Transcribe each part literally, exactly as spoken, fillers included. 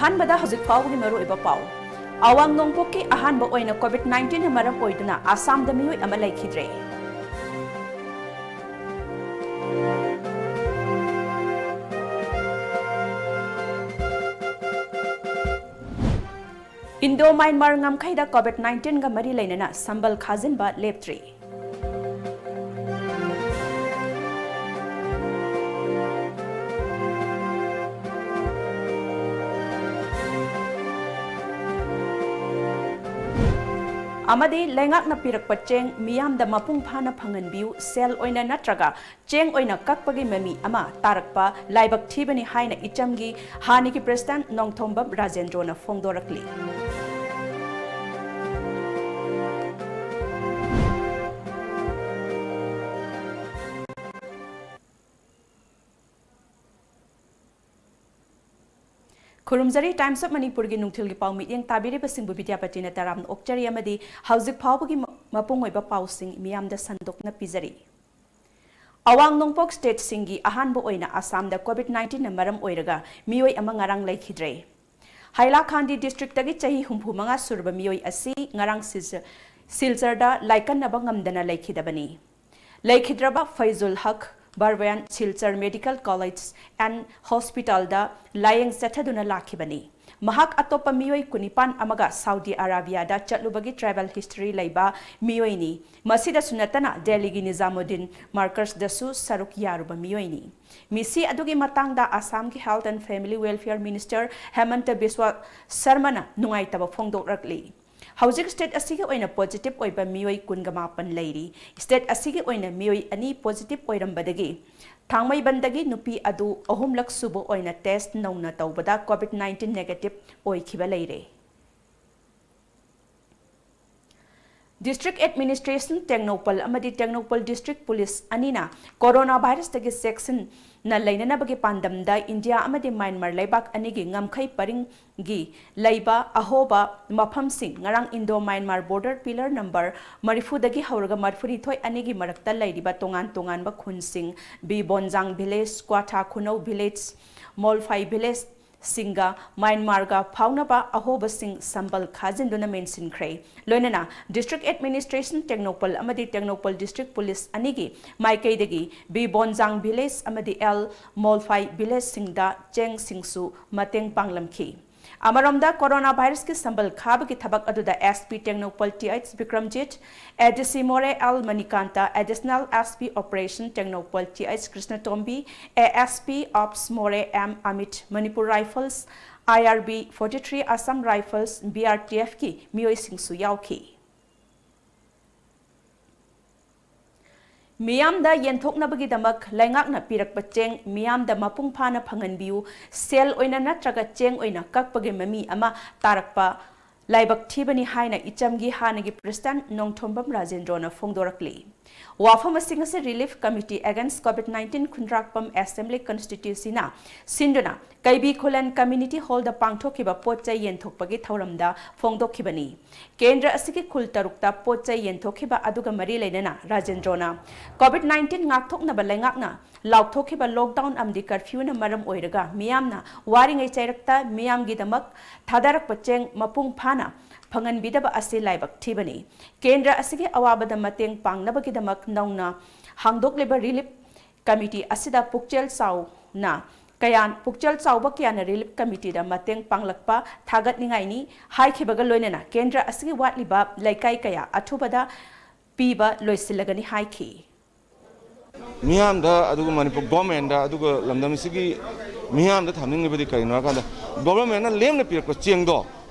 ꯑꯍꯥꯟꯕꯗ ꯍꯧꯖꯤꯛ ꯐꯥꯎꯕꯒꯤ ꯃꯔꯨꯑꯣꯏꯕ ꯄꯥꯎ꯫ ꯑꯋꯥꯡ ꯅꯣꯡꯄꯣꯛꯀꯤ ꯑꯍꯥꯟꯕ ꯑꯣꯏꯅ COVID nineteen ꯅ ꯃꯔꯝ ꯑꯣꯏꯗꯨꯅ ꯑꯁꯥꯝꯗ ꯃꯤꯑꯣꯏ ꯑꯃ ꯂꯩꯈꯤꯗ꯭ꯔꯦ꯫ ꯏꯟꯗꯣ ꯃ꯭ꯌꯥꯟꯃꯥꯔ ꯉꯝꯈꯩꯗ COVID nineteen ꯒ ꯃꯔꯤ ꯂꯩꯅꯅ ꯁꯝꯕꯜ ꯈꯥꯖꯤꯟꯕ ꯂꯦꯞꯇ꯭ꯔꯤ꯫ ꯑꯃꯗꯤ ꯂꯩꯉꯥꯛꯅ ꯄꯤꯔꯛꯄ ꯆꯦꯡ ꯃꯤꯌꯥꯝꯗ ꯃꯄꯨꯡ ꯐꯥꯅ ꯐꯪꯍꯟꯕꯤꯌꯨ, ꯁꯦꯜ ꯑꯣꯏꯅ ꯅꯠꯇ꯭ꯔꯒ ꯆꯦꯡ ꯑꯣꯏꯅ ꯀꯛꯄꯒꯤ ꯃꯃꯤ ꯑꯃ ꯇꯥꯔꯛꯄ ꯂꯥꯏꯕꯛ ꯊꯤꯕꯅꯤ ꯍꯥꯏꯅ ꯏꯆꯝꯒꯤ ꯍꯥꯟꯅꯒꯤ president ꯅꯣꯡꯊꯣꯝꯕꯝ ꯔꯥꯖꯦꯟꯗ꯭ꯔꯣꯅ ꯐꯣꯡꯗꯣꯔꯛꯂꯤ꯫ ꯈꯨꯔꯨꯝꯖꯔꯤ, Times of ꯃꯅꯤꯄꯨꯔꯒꯤ ꯅꯨꯡꯊꯤꯜꯒꯤ ꯄꯥꯎ ꯃꯤꯠꯌꯦꯡ ꯇꯥꯕꯤꯔꯤꯕꯁꯤꯡꯕꯨ ꯕꯤꯗ꯭ꯌꯥꯄꯇꯤꯅ ꯇꯔꯥꯝꯅ ꯑꯣꯛꯆꯔꯤ ꯑꯃꯗꯤ ꯍꯧꯖꯤꯛ ꯐꯥꯎꯕꯒꯤ ꯃ-, ꯃꯄꯨꯡ ꯑꯣꯏꯕ ꯄꯥꯎꯁꯤꯡ ꯃꯤꯌꯥꯝꯗ ꯁꯟꯗꯣꯛꯅ ꯄꯤꯖꯔꯤ꯫ ꯑꯋꯥꯡ ꯅꯣꯡꯄꯣꯛ stateꯁꯤꯡꯒꯤ ꯑꯍꯥꯟꯕ ꯑꯣꯏꯅ ꯑꯁꯥꯝꯗ COVID nineteen ꯅ ꯃꯔꯝ ꯑꯣꯏꯔꯒ ꯃꯤꯑꯣꯏ ꯑꯃ ꯉꯔꯥꯡ ꯂꯩꯈꯤꯗ꯭ꯔꯦ꯫ ꯍꯥꯏꯂꯥꯈꯥꯟꯗꯤ districtꯇꯒꯤ ꯆꯍꯤ ꯍꯨꯝꯐꯨ ꯃꯉꯥ ꯁꯨꯔꯕ ꯃꯤꯑꯣꯏ ꯑꯁꯤ ꯉꯔꯥꯡ ꯁꯤꯜꯆ-, ꯁꯤꯜꯆꯔꯗ ꯂꯥꯏꯀꯠꯅꯕ ꯉꯝꯗꯅ ꯂꯩꯈꯤꯗꯕꯅꯤ꯫ ꯂꯩꯈꯤꯗ꯭ꯔꯕ ꯐꯩꯖꯨꯜ ꯍꯛ ꯕꯔꯋꯦꯟ ꯁꯤꯜꯆꯔ Medical College and Hospitalꯗ ꯂꯥꯌꯦꯡ ꯆꯠꯊꯗꯨꯅ ꯂꯥꯛꯈꯤꯕꯅꯤ꯫ ꯃꯍꯥꯛ ꯑꯇꯣꯞꯄ ꯃꯤꯑꯣꯏ ꯀꯨꯟꯅꯤꯄꯥꯟ ꯑꯃꯒ ꯁꯥꯎꯗꯤ ꯑꯔꯥꯕꯤꯌꯥꯗ ꯆꯠꯂꯨꯕꯒꯤ travel history ꯂꯩꯕ ꯃꯤꯑꯣꯏꯅꯤ꯫ ꯃꯁꯤꯗꯁꯨ ꯅꯠꯇꯅ ꯗꯦꯜꯂꯤꯒꯤ ꯅꯤꯖꯥꯃꯨꯗꯗꯤꯟ ꯃꯥꯔꯀꯁꯇꯁꯨ ꯁꯔꯨꯛ ꯌꯥꯔꯨꯕ ꯃꯤꯑꯣꯏꯅꯤ꯫ ꯃꯤꯁꯤ ꯑꯗꯨꯒꯤ ꯃꯇꯥꯡꯗ ꯑꯁꯥꯝꯒꯤ Health and Family Welfare Minister ꯍꯦꯃꯟꯇ Visva ꯁꯔꯃꯅ ꯅꯨꯡꯉꯥꯏꯇꯕ ꯐꯣꯡꯗꯣꯛꯂꯛꯂꯤ꯫ ꯍꯧꯖꯤꯛ state ꯑꯁꯤꯒꯤ ꯑꯣꯏꯅ positive ꯑꯣꯏꯕ ꯃꯤꯑꯣꯏ ꯀꯨꯟꯒ ꯃꯥꯄꯟ ꯂꯩꯔꯤ꯫ State ꯑꯁꯤꯒꯤ ꯑꯣꯏꯅ ꯃꯤꯑꯣꯏ ꯑꯅꯤ positive ꯑꯣꯏꯔꯝꯕꯗꯒꯤ ꯊꯥꯡꯃꯩꯕꯟꯗꯒꯤ ꯅꯨꯄꯤ ꯑꯗꯨ ꯑꯍꯨꯝꯂꯛ ꯁꯨꯕ ꯑꯣꯏꯅ test ꯅꯧꯅ ꯇꯧꯕꯗ COVID nineteen negative ꯑꯣꯏꯈꯤꯕ ꯂꯩꯔꯦ꯫ District Administration ꯇꯦꯡꯅꯧꯄꯜ ꯑꯃꯗꯤ ꯇꯦꯡꯅꯧꯄꯜ District Police ꯑꯅꯤꯅ corona virusꯇꯒꯤ ꯆꯦꯛꯁꯤꯟꯅ ꯂꯩꯅꯅꯕꯒꯤ ꯄꯥꯟꯗꯝꯗ ꯏꯟꯗꯤꯌꯥ ꯑꯃꯗꯤ ꯃ꯭ꯌꯥꯟꯃꯥꯔ ꯂꯩꯕꯥꯛ ꯑꯅꯤꯒꯤ ꯉꯝꯈꯩ ꯄꯔꯤꯡꯒꯤ ꯂꯩꯕ ꯑꯍꯣꯕ ꯃꯐꯝꯁꯤꯡ ꯉꯔꯥꯡ Indo Myanmar border pillar number ꯃꯔꯤꯐꯨꯗꯒꯤ ꯍꯧꯔꯒ ꯃꯔꯤꯐꯨꯅꯤꯊꯣꯏ ꯑꯅꯤꯒꯤ ꯃꯔꯛꯇ ꯂꯩꯔꯤꯕ ꯇꯣꯉꯥꯟ ꯇꯣꯉꯥꯟꯕ ꯈꯨꯟꯁꯤꯡ ꯕꯤ ꯕꯣꯟꯖꯥꯡ village, ꯀ꯭ꯋꯥꯊꯥ ꯈꯨꯅꯧ village, ꯃꯣꯜꯐꯥꯏ village, ꯁꯤꯡꯒ ꯃ꯭ꯌꯥꯟꯃꯥꯔꯒ ꯐꯥꯎꯅꯕ ꯑꯍꯣꯕꯁꯤꯡ ꯁꯝꯕꯜ ꯈꯥꯖꯤꯟꯗꯨꯅ ꯃꯦꯟꯁꯤꯟꯈ꯭ꯔꯦ꯫ ꯂꯣꯏꯅꯅ District Administration ꯇꯦꯡꯅꯧꯄꯜ ꯑꯃꯗꯤ ꯇꯦꯡꯅꯧꯄꯜ District Police ꯑꯅꯤꯒꯤ ꯃꯥꯏꯀꯩꯗꯒꯤ ꯕꯤ ꯕꯣꯟꯖꯥꯡ village ꯑꯃꯗꯤ ꯑꯦꯜ ꯃꯣꯜꯐꯥꯏ villageꯁꯤꯡꯗ ꯆꯦꯡꯁꯤꯡꯁꯨ ꯃꯇꯦꯡ ꯄꯥꯡꯂꯝꯈꯤ꯫ ꯑꯃꯔꯣꯝꯗ, ꯀꯣꯔꯣꯅꯥ ꯚꯥꯏꯔꯁꯀꯤ ꯁꯝꯕꯜ ꯈꯥꯕꯒꯤ ꯊꯕꯛ ꯑꯗꯨꯗ S P Tengnoupal T H Bikramjit, A D C ꯃꯣꯔꯦ L Manikanta, Additional S P Operation Tengnoupal T H ꯀ꯭ꯔꯤꯁꯅꯇꯣꯝꯕꯤ, A S P Ops ꯃꯣꯔꯦ M Amit, Manipur rifles, I R B forty three, Assam Rifles, B R T Fꯀꯤ ꯃꯤꯑꯣꯏꯁꯤꯡꯁꯨ ꯌꯥꯎꯈꯤ꯫ ꯃꯤꯌꯥꯝꯗ ꯌꯦꯟꯊꯣꯛꯅꯕꯒꯤꯗꯃꯛ ꯂꯩꯉꯥꯛꯅ ꯄꯤꯔꯛꯄ ꯆꯦꯡ ꯃꯤꯌꯥꯝꯗ ꯃꯄꯨꯡ ꯐꯥꯅ ꯐꯪꯍꯟꯕꯤꯌꯨ, ꯁꯦꯜ ꯑꯣꯏꯅ ꯅꯠꯇ꯭ꯔꯒ ꯆꯦꯡ ꯑꯣꯏꯅ ꯀꯛꯄꯒꯤ ꯃꯃꯤ ꯑꯃ ꯇꯥꯔꯛꯄ ꯂꯥꯏꯕꯛ ꯊꯤꯕꯅꯤ ꯍꯥꯏꯅ ꯏꯆꯝꯒꯤ ꯍꯥꯟꯅꯒꯤ President ꯅꯣꯡꯊꯣꯝꯕꯝ ꯔꯥꯖꯦꯟꯗ꯭ꯔꯣꯅ ꯐꯣꯡꯗꯣꯔꯛꯂꯤ꯫ ꯋꯥꯐꯝ ꯑꯁꯤꯡ ꯑꯁꯤ Relief Committee Against Covid nineteen ꯈꯨꯟꯗ꯭ꯔꯥꯛꯄꯝ Assembly Constituencyꯅ ꯁꯤꯟꯗꯨꯅ ꯀꯩꯕꯤ ꯈꯨꯂꯟ Community Hallꯗ ꯄꯥꯡꯊꯣꯛꯈꯤꯕ ꯄꯣꯠ ꯆꯩ ꯌꯦꯟꯊꯣꯛꯄꯒꯤ ꯊꯧꯔꯝꯗ ꯐꯣꯡꯗꯣꯛꯈꯤꯕꯅꯤ꯫ ꯀꯦꯟꯗ꯭ꯔ ꯑꯁꯤꯒꯤ ꯈꯨꯜ ꯇꯔꯨꯛꯇ ꯄꯣꯠ ꯆꯩ ꯌꯦꯟꯊꯣꯛꯈꯤꯕ ꯑꯗꯨꯒ ꯃꯔꯤ ꯂꯩꯅꯅ ꯔꯥꯖꯦꯟꯗ꯭ꯔꯣꯅ Covid nineteen ꯉꯥꯛꯊꯣꯛꯅꯕ ꯂꯩꯉꯥꯛꯅ ꯂꯥꯎꯊꯣꯛꯈꯤꯕ lockdown ꯑꯃꯗꯤ curfewꯅ ꯃꯔꯝ ꯑꯣꯏꯔꯒ ꯃꯤꯌꯥꯝꯅ ꯋꯥꯔꯤꯉꯩ ꯆꯩꯔꯛꯇ ꯃꯤꯌꯥꯝꯒꯤꯗꯃꯛ ꯊꯥꯗꯔꯛꯄ ꯆꯦꯡ ꯃꯄꯨꯡ ꯐꯥꯅ ꯐꯪꯍꯟꯕꯤꯗꯕ ꯑꯁꯤ ꯂꯥꯏꯕꯛ ꯊꯤꯕꯅꯤ꯫ ꯀꯦꯟꯗ꯭ꯔ ꯑꯁꯤꯒꯤ ꯑꯋꯥꯕꯗ ꯃꯇꯦꯡ ꯄꯥꯡꯅꯕꯒꯤꯗꯃꯛ ꯅꯧꯅ ꯍꯥꯡꯗꯣꯛꯂꯤꯕ Relief Committee ꯑꯁꯤꯗ ꯄꯨꯛꯆꯦꯜ ꯆꯥꯎꯅ ꯀꯌꯥ, ꯄꯨꯛꯆꯦꯜ ꯆꯥꯎꯕ ꯀꯌꯥꯅ Relief Committeeꯗ ꯃꯇꯦꯡ ꯄꯥꯡꯂꯛꯄ ꯊꯥꯒꯠꯅꯤꯡꯉꯥꯏꯅꯤ ꯍꯥꯏꯈꯤꯕꯒ ꯂꯣꯏꯅꯅ ꯀꯦꯟꯗ꯭ꯔ ꯑꯁꯤꯒꯤ ꯋꯥꯠꯂꯤꯕ ꯂꯩꯀꯥꯏ ꯀꯌꯥ ꯑꯊꯨꯕꯗ ꯄꯤꯕ ꯂꯣꯏꯁꯤꯜꯂꯒꯅꯤ ꯍꯥꯏꯈꯤ꯫ ꯃꯤꯌꯥꯝꯗ ꯑꯗꯨꯒ ꯃꯅꯤꯄꯨꯔ governmentꯗ ꯑꯗꯨꯒ ꯂꯝꯗꯝ ꯑꯁꯤꯒꯤ ꯃꯤꯌꯥꯝꯗ ꯊꯝꯅꯤꯡꯂꯤꯕꯗꯤ ꯀꯔꯤꯅꯣ ꯍꯥꯏꯀꯥꯟꯗ, governmentꯅ ꯂꯦꯝꯅ ꯄꯤꯔꯛꯄ ꯆꯦꯡꯗꯣ,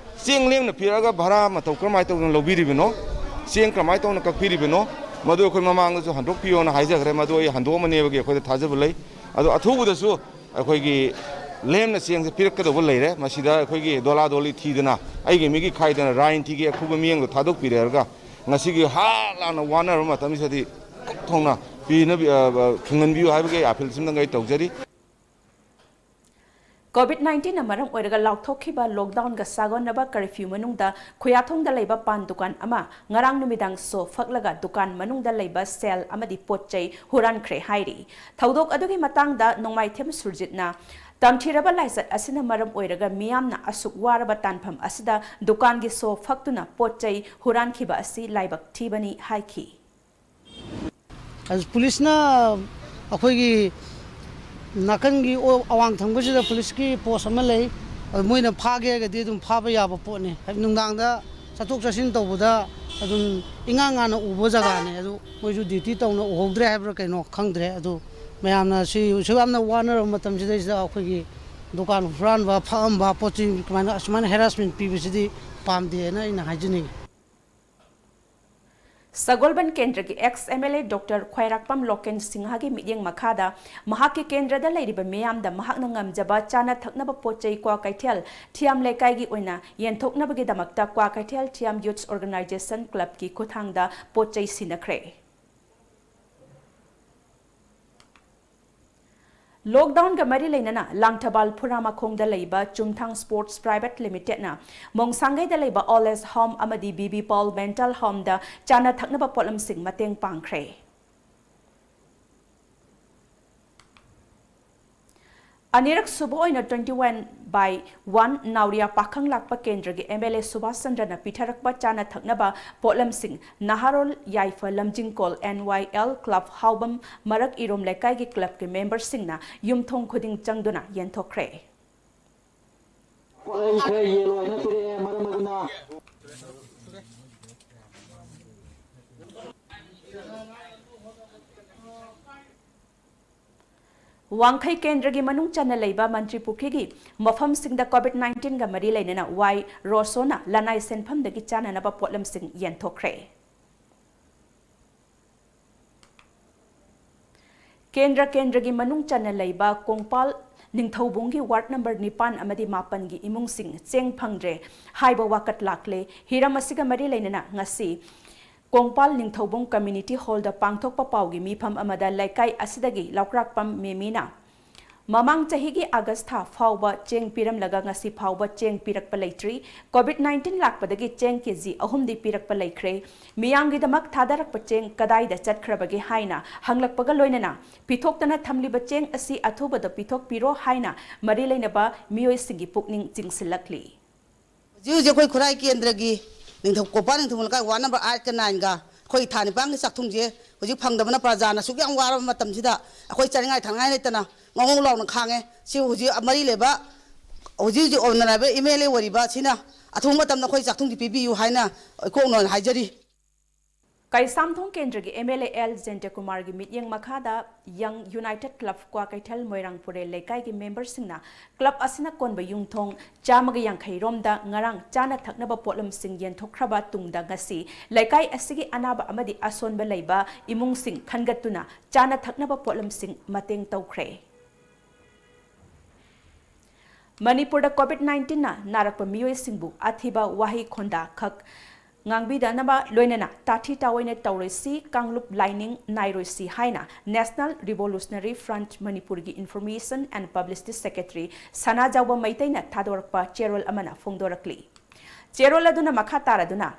ꯆꯦꯡ ꯂꯦꯝꯅ ꯄꯤꯔꯛꯑꯒ ꯚꯔꯥ ꯃꯇꯧ ꯀꯔꯝꯍꯥꯏꯅ ꯇꯧꯗꯅ ꯂꯧꯕꯤꯔꯤꯕꯅꯣ, ꯆꯦꯡ ꯀꯔꯝꯍꯥꯏꯅ ꯇꯧꯅ ꯀꯛꯄꯤꯔꯤꯕꯅꯣ, ꯃꯗꯨ ꯑꯩꯈꯣꯏ ꯃꯃꯥꯡꯗꯁꯨ ꯍꯟꯗꯣꯛꯄꯤꯌꯣꯅ ꯍꯥꯏꯖꯈ꯭ꯔꯦ꯫ ꯃꯗꯨ ꯑꯩ ꯍꯟꯗꯣꯛꯑꯝꯃꯅꯦꯕꯒꯤ ꯑꯩꯈꯣꯏꯗ ꯊꯥꯖꯕ ꯂꯩ꯫ ꯑꯗꯣ ꯑꯊꯨꯕꯗꯁꯨ ꯑꯩꯈꯣꯏꯒꯤ ꯂꯦꯝꯅ ꯆꯦꯡꯁꯦ ꯄꯤꯔꯛꯀꯗꯧꯕ ꯂꯩꯔꯦ꯫ ꯃꯁꯤꯗ ꯑꯩꯈꯣꯏꯒꯤ ꯗꯣꯂꯥꯗꯣꯂꯤ ꯊꯤꯗꯅ, ꯑꯩꯒꯤ ꯃꯤꯒꯤ ꯈꯥꯏꯗꯅ, ꯔꯥꯏꯟ ꯊꯤꯒꯤ ꯑꯈꯨꯕ ꯃꯤꯠꯌꯦꯡꯗꯣ ꯊꯥꯗꯣꯛꯄꯤꯔꯦ ꯍꯥꯏꯔꯒ, ꯉꯁꯤꯒꯤ ꯍꯥ ꯂꯥꯎꯅ ꯋꯥꯅꯔꯕ ꯃꯇꯝꯁꯤꯗꯗꯤ ꯀꯣꯛ ꯊꯣꯡꯅ ꯄꯤꯅꯕꯤ-, ꯑ, ꯑ, ꯐꯪꯍꯟꯕꯤꯌꯨ ꯍꯥꯏꯕꯒꯤ appeal ꯁꯤꯝꯇꯪ ꯑꯩ ꯇꯧꯖꯔꯤ꯫ Covid nineteenꯅ ꯃꯔꯝ ꯑꯣꯏꯔꯒ ꯂꯥꯎꯊꯣꯛꯈꯤꯕ lockdownꯒ ꯁꯥꯒꯣꯟꯅꯕ curfew ꯃꯅꯨꯡꯗ ꯈꯨꯌꯥꯊꯣꯡꯗ ꯂꯩꯕ ꯄꯥꯟ ꯗꯨꯀꯥꯟ ꯑꯃ ꯉꯔꯥꯡ ꯅꯨꯃꯤꯗꯥꯡ ꯁꯣ ꯐꯛꯂꯒ ꯗꯨꯀꯥꯟ ꯃꯅꯨꯡꯗ ꯂꯩꯕ ꯁꯦꯜ ꯑꯃꯗꯤ ꯄꯣꯠ ꯆꯩ ꯍꯨꯔꯥꯟꯈ꯭ꯔꯦ ꯍꯥꯏꯔꯤ꯫ ꯊꯧꯗꯣꯛ ꯑꯗꯨꯒꯤ ꯃꯇꯥꯡꯗ ꯅꯣꯡꯃꯥꯏꯊꯦꯝ ꯁꯨꯔꯖꯤꯠꯅ ꯇꯝꯊꯤꯔꯕ ꯂꯥꯏꯆꯠ ꯑꯁꯤꯅ ꯃꯔꯝ ꯑꯣꯏꯔꯒ ꯃꯤꯌꯥꯝꯅ ꯑꯁꯨꯛ ꯋꯥꯔꯕ ꯇꯥꯟꯐꯝ ꯑꯁꯤꯗ ꯗꯨꯀꯥꯟꯒꯤ ꯁꯣ ꯐꯛꯇꯨꯅ ꯄꯣꯠ ꯆꯩ ꯍꯨꯔꯥꯟꯈꯤꯕ ꯑꯁꯤ ꯂꯥꯏꯕꯛ ꯊꯤꯕꯅꯤ ꯍꯥꯏꯈꯤ꯫ ꯑꯗꯨ ꯄꯨꯂꯤꯁꯅ ꯑꯩꯈꯣꯏꯒꯤ ꯅꯥꯀꯟꯒꯤ ꯑꯣ-, ꯑꯋꯥꯡ ꯊꯪꯕꯁꯤꯗ ꯄꯨꯂꯤꯁꯀꯤ ꯄꯣꯁ ꯑꯃ ꯂꯩ꯫ ꯑꯗꯨ ꯃꯣꯏꯅ ꯐꯥꯒꯦ ꯍꯥꯏꯔꯒꯗꯤ ꯑꯗꯨꯝ ꯐꯥꯕ ꯌꯥꯕ ꯄꯣꯠꯅꯤ꯫ ꯍꯥꯏꯗꯤ ꯅꯨꯡꯗꯥꯡꯗ ꯆꯠꯊꯣꯛ ꯆꯠꯁꯤꯟ ꯇꯧꯕꯗ ꯑꯗꯨꯝ ꯏꯉꯥꯡ ꯉꯥꯟꯅ ꯎꯕ ꯖꯒꯥꯅꯤ꯫ ꯑꯗꯨ ꯃꯣꯏꯁꯨ ꯗ꯭ꯌꯨꯇꯤ ꯇꯧꯅ ꯎꯍꯧꯗ꯭ꯔꯦ ꯍꯥꯏꯕ꯭ꯔꯥ ꯀꯩꯅꯣ ꯈꯪꯗ꯭ꯔꯦ꯫ ꯑꯗꯨ ꯃꯌꯥꯝꯅ ꯁꯤ, ꯁꯨꯛ ꯌꯥꯝꯅ ꯋꯥꯅꯔꯕ ꯃꯇꯝꯁꯤꯗꯩꯁꯤꯗ ꯑꯩꯈꯣꯏꯒꯤ ꯗꯨꯀꯥꯟ ꯍꯨꯔꯥꯟꯕ, ꯐꯛꯑꯝꯕ, ꯄꯣꯠ ꯆꯩ ꯀꯃꯥꯏꯅ, ꯑꯁꯨꯃꯥꯏꯅ ꯍꯦꯔꯥꯁꯃꯦꯟ ꯄꯤꯕꯁꯤꯗꯤ ꯄꯥꯝꯗꯦꯅ ꯑꯩꯅ ꯍꯥꯏꯖꯅꯤꯡꯉꯤ꯫ ꯁꯒꯣꯜꯕꯟ ꯀꯦꯟꯗ꯭ꯔꯒꯤ ꯑꯦꯛꯁ ꯑꯦꯝ ꯑꯦꯜ ꯑꯦ ꯗꯣꯛꯇꯔ ꯈ꯭ꯋꯥꯏꯔꯥꯛꯄꯝ ꯂꯣꯀꯦꯟ ꯁꯤꯡꯍꯒꯤ ꯃꯤꯠꯌꯦꯡ ꯃꯈꯥꯗ ꯃꯍꯥꯛꯀꯤ ꯀꯦꯟꯗ꯭ꯔꯗ ꯂꯩꯔꯤꯕ ꯃꯤꯌꯥꯝꯗ ꯃꯍꯥꯛꯅ ꯉꯝꯖꯕ ꯆꯥꯅ ꯊꯛꯅꯕ ꯄꯣꯠ ꯆꯩ ꯀ꯭ꯋꯥꯀꯩꯊꯦꯜ ꯊꯤꯌꯥꯝ ꯂꯩꯀꯥꯏꯒꯤ ꯑꯣꯏꯅ ꯌꯦꯟꯊꯣꯛꯅꯕꯒꯤꯗꯃꯛꯇ ꯀ꯭ꯋꯥꯀꯩꯊꯦꯜ ꯊꯤꯌꯥꯝ ꯌꯨꯠꯁ ꯑꯣꯔꯒꯅꯥꯏꯖꯦꯁꯟ ꯀ꯭ꯂꯕꯀꯤ ꯈꯨꯠꯊꯥꯡꯗ ꯄꯣꯠ ꯆꯩ ꯁꯤꯟꯅꯈ꯭ꯔꯦ꯫ ꯂꯣꯛꯗꯥꯎꯟꯒ ꯃꯔꯤ ꯂꯩꯅꯅ ꯂꯥꯡꯊꯕꯥꯜ ꯐꯨꯔꯥꯃꯈꯣꯡꯗ ꯂꯩꯕ ꯆꯨꯝꯊꯥꯡ ꯁ꯭ꯄꯣꯔꯠꯁ ꯄ꯭ꯔꯥꯏꯚꯦꯠ ꯂꯤꯃꯤꯇꯦꯗꯅ ꯃꯣꯡꯁꯥꯡꯒꯩꯗ ꯂꯩꯕ ꯑꯣꯜ ꯑꯦꯖ ꯍꯣꯝ ꯑꯃꯗꯤ ꯕꯤ ꯕꯤ ꯄꯥꯎꯜ ꯃꯦꯟꯇꯜ ꯍꯣꯝꯗ ꯆꯥꯅ ꯊꯛꯅꯕ ꯄꯣꯠꯂꯝꯁꯤꯡ ꯃꯇꯦꯡ ꯄꯥꯡꯈ꯭ꯔꯦ꯫ ꯑꯅꯤꯔꯛ ꯁꯨꯕ ꯑꯣꯏꯅ twenty one by one ꯅꯥꯎꯔꯤꯌꯥ ꯄꯥꯈꯪ ꯂꯥꯛꯄ ꯀꯦꯟꯗ꯭ꯔꯒꯤ ꯑꯦꯝ ꯑꯦꯜ ꯑꯦ ꯁꯨꯕꯥꯁ ꯆꯟꯗ꯭ꯔꯅ ꯄꯤꯊꯔꯛꯄ ꯆꯥꯅ ꯊꯛꯅꯕ ꯄꯣꯠꯂꯝꯁꯤꯡ ꯅꯍꯥꯔꯣꯜ ꯌꯥꯏꯐ ꯂꯝꯖꯤꯡꯀꯣꯜ ꯑꯦꯟ ꯋꯥꯏ ꯑꯦꯜ ꯀ꯭ꯂꯕ ꯍꯥꯎꯕꯝ ꯃꯔꯛ ꯏꯔꯣꯝ ꯂꯩꯀꯥꯏꯒꯤ ꯀ꯭ꯂꯕꯀꯤ ꯃꯦꯝꯕꯔꯁꯤꯡꯅ ꯌꯨꯝꯊꯣꯡ ꯈꯨꯗꯤꯡ ꯆꯪꯗꯨꯅ ꯌꯦꯟꯊꯣꯛꯈ꯭ꯔꯦ꯫ ꯄꯣꯠꯂꯩ ꯈꯔ ꯌꯦꯜ ꯑꯣꯏꯅ ꯄꯤꯔꯛꯑꯦ꯫ ꯃꯔꯝ ꯑꯗꯨꯅ ꯋꯥꯡꯈꯩ ꯀꯦꯟꯗ꯭ꯔꯒꯤ ꯃꯅꯨꯡ ꯆꯟꯅ ꯂꯩꯕ ꯃꯟꯇ꯭ꯔꯤ ꯄꯨꯈ꯭ꯔꯤꯒꯤ ꯃꯐꯝꯁꯤꯡꯗ ꯀꯣꯚꯤꯗ nineteen ꯒ ꯃꯔꯤ ꯂꯩꯅꯅ ꯋꯥꯏ ꯔꯣꯁꯣꯅ ꯂꯅꯥꯏ ꯁꯦꯟꯐꯝꯗꯒꯤ ꯆꯥꯅꯅꯕ ꯄꯣꯠꯂꯝꯁꯤꯡ ꯌꯦꯟꯊꯣꯛꯈ꯭ꯔꯦ꯫ ꯀꯦꯟꯗ꯭ꯔ ꯀꯦꯟꯗ꯭ꯔꯒꯤ ꯃꯅꯨꯡ ꯆꯟꯅ ꯂꯩꯕ ꯀꯣꯡꯄꯥꯜ ꯅꯤꯡꯊꯧꯕꯨꯡꯒꯤ ꯋꯥꯔꯗ ꯅꯝꯕꯔ ꯅꯤꯄꯥꯟ ꯑꯃꯗꯤ ꯃꯥꯄꯟꯒꯤ ꯏꯃꯨꯡꯁꯤꯡ ꯆꯦꯡ ꯐꯪꯗ꯭ꯔꯦ ꯍꯥꯏꯕ ꯋꯥꯀꯠ ꯂꯥꯛꯂꯦ꯫ ꯍꯤꯔꯝ ꯑꯁꯤꯒ ꯃꯔꯤ ꯂꯩꯅꯅ ꯉꯁꯤ ꯀꯣꯡꯄꯥꯜ ꯅꯤꯡꯊꯧꯕꯨꯡ ꯀꯝꯃ꯭ꯌꯨꯅꯤꯇꯤ ꯍꯣꯜꯗ ꯄꯥꯡꯊꯣꯛꯄ ꯄꯥꯎꯒꯤ ꯃꯤꯐꯝ ꯑꯃꯗ ꯂꯩꯀꯥꯏ ꯑꯁꯤꯗꯒꯤ ꯂꯧꯀ꯭ꯔꯥꯛꯄꯝ ꯃꯦꯃꯤꯅ ꯃꯃꯥꯡ ꯆꯍꯤꯒꯤ ꯑꯥꯒꯁ ꯊꯥ ꯐꯥꯎꯕ ꯆꯦꯡ ꯄꯤꯔꯝꯂꯒ ꯉꯁꯤ ꯐꯥꯎꯕ ꯆꯦꯡ ꯄꯤꯔꯛꯄ ꯂꯩꯇ꯭ꯔꯤ꯫ ꯀꯣꯚꯤꯗ ꯅꯥꯏꯟꯇꯤꯟ ꯂꯥꯛꯄꯗꯒꯤ ꯆꯦꯡ ꯀꯦꯖꯤ ꯑꯍꯨꯝꯗꯤ ꯄꯤꯔꯛꯄ ꯂꯩꯈ꯭ꯔꯦ꯫ ꯃꯤꯌꯥꯝꯒꯤꯗꯃꯛ ꯊꯥꯗꯔꯛꯄ ꯆꯦꯡ ꯀꯗꯥꯏꯗ ꯆꯠꯈ꯭ꯔꯕꯒꯦ ꯍꯥꯏꯅ ꯍꯪꯂꯛꯄꯒ ꯂꯣꯏꯅꯅ ꯄꯤꯊꯣꯛꯇꯅ ꯊꯝꯂꯤꯕ ꯆꯦꯡ ꯑꯁꯤ ꯑꯊꯨꯕꯗ ꯄꯤꯊꯣꯛꯄꯤꯔꯣ ꯍꯥꯏꯅ ꯃꯔꯤ ꯂꯩꯅꯕ ꯃꯤꯑꯣꯏꯁꯤꯡꯒꯤ ꯄꯨꯛꯅꯤꯡ ꯆꯤꯡꯁꯤꯜꯂꯛꯂꯤ꯫ ꯍꯧꯖꯤꯛ ꯍꯧꯖꯤꯛ ꯑꯩꯈꯣꯏ ꯈꯨꯔꯥꯏ ꯀꯦꯟꯗ꯭ꯔꯒꯤ ꯅꯤꯡꯊꯧ ꯀꯣꯄꯥ ꯅꯤꯡꯊꯧ ꯂꯩꯀꯥꯏ ꯋꯥꯔꯗ ꯅꯝꯕꯔ ꯑꯥꯏꯠꯀ ꯅꯥꯏꯟꯒ ꯑꯩꯈꯣꯏ ꯊꯥ ꯅꯤꯄꯥꯟꯒꯤ ꯆꯥꯛꯊꯨꯝꯁꯦ ꯍꯧꯖꯤꯛ ꯐꯪꯗꯕꯅ ꯄ꯭ꯔꯖꯥꯅ ꯑꯁꯨꯛ ꯌꯥꯝ ꯋꯥꯔꯕ ꯃꯇꯝꯁꯤꯗ ꯑꯩꯈꯣꯏ ꯆꯥꯅꯤꯡꯉꯥꯏ ꯊꯛꯅꯤꯡꯉꯥꯏ ꯂꯩꯇꯅ ꯉꯧꯉꯧ ꯂꯥꯎꯅ ꯈꯥꯡꯉꯦ꯫ ꯁꯤ ꯍꯧꯖꯤꯛ ꯃꯔꯤ ꯂꯩꯕ ꯍꯧꯖꯤꯛ ꯍꯧꯖꯤꯛ ꯑꯣꯅꯔꯦꯕꯜ ꯑꯦꯝ ꯑꯦꯜ ꯑꯦ ꯑꯣꯏꯔꯤꯕ ꯁꯤꯅ ꯑꯊꯨꯕ ꯃꯇꯝꯗ ꯑꯩꯈꯣꯏ ꯆꯥꯛꯊꯨꯝꯁꯤ ꯄꯤꯕꯤꯌꯨ ꯍꯥꯏꯅ ꯏꯀꯣꯛꯅꯣꯅ ꯍꯥꯏꯖꯔꯤ꯫ ꯀꯩꯁꯥꯝꯊꯣꯡ ꯀꯦꯟꯗ꯭ꯔꯒꯤ ꯑꯦꯝ ꯑꯦꯜ ꯑꯦ ꯑꯦꯜ ꯖꯦꯟꯇꯀꯨꯃꯥꯔꯒꯤ ꯃꯤꯠꯌꯦꯡ ꯃꯈꯥꯗ ꯌꯪ ꯌꯨꯅꯥꯏꯇꯦꯗ ꯀ꯭ꯂꯕ ꯀ꯭ꯋꯥꯀꯩꯊꯦꯜ ꯃꯣꯏꯔꯥꯡ ꯄꯨꯔꯦꯜ ꯂꯩꯀꯥꯏꯒꯤ ꯃꯦꯝꯕꯔꯁꯤꯡꯅ ꯀ꯭ꯂꯕ ꯑꯁꯤꯅ ꯀꯣꯟꯕ ꯌꯨꯝꯊꯣꯡ ꯆꯥꯝꯃꯒ ꯌꯥꯡꯈꯩ ꯔꯣꯝꯗ ꯉꯔꯥꯡ ꯆꯥꯅ ꯊꯛꯅꯕ ꯄꯣꯠꯂꯝꯁꯤꯡ ꯌꯦꯟꯊꯣꯛꯈ꯭ꯔꯕ ꯇꯨꯡꯗ ꯉꯁꯤ ꯂꯩꯀꯥꯏ ꯑꯁꯤꯒꯤ ꯑꯅꯥꯕ ꯑꯃꯗꯤ ꯑꯁꯣꯟꯕ ꯂꯩꯕ ꯏꯃꯨꯡꯁꯤꯡ ꯈꯟꯒꯠꯇꯨꯅ ꯆꯥꯅ ꯊꯛꯅꯕ ꯄꯣꯠꯂꯝꯁꯤꯡ ꯃꯇꯦꯡ ꯇꯧꯈ꯭ꯔꯦ꯫ ꯃꯅꯤꯄꯨꯔꯗ ꯀꯣꯚꯤꯗ ꯅꯥꯏꯟꯇꯤꯟꯅ ꯅꯥꯔꯛꯄ ꯃꯤꯑꯣꯏꯁꯤꯡꯕꯨ ꯑꯊꯤꯕ ꯋꯥꯍꯩ ꯈꯣꯟꯗꯥ ꯈꯛ ꯉꯥꯡꯕꯤꯗꯅꯕ ꯂꯣꯏꯅꯅ ꯇꯥꯊꯤ ꯇꯥꯑꯣꯏꯅ ꯇꯧꯔꯣꯏꯁꯤ, ꯀꯥꯡꯂꯨꯞ ꯂꯥꯏꯅꯤꯡ ꯅꯥꯏꯔꯣꯏꯁꯤ ꯍꯥꯏꯅ National Revolutionary Front ꯃꯅꯤꯄꯨꯔꯒꯤ Information and Publicity Secretary ꯁꯅꯥꯖꯥꯎꯕ ꯃꯩꯇꯩꯅ ꯊꯥꯗꯣꯔꯛꯄ ꯆꯦꯔꯣꯜ ꯑꯃꯅ ꯐꯣꯡꯗꯣꯔꯛꯂꯤ꯫ ꯆꯦꯔꯣꯜ ꯑꯗꯨꯅ ꯃꯈꯥ ꯇꯥꯔꯗꯨꯅ,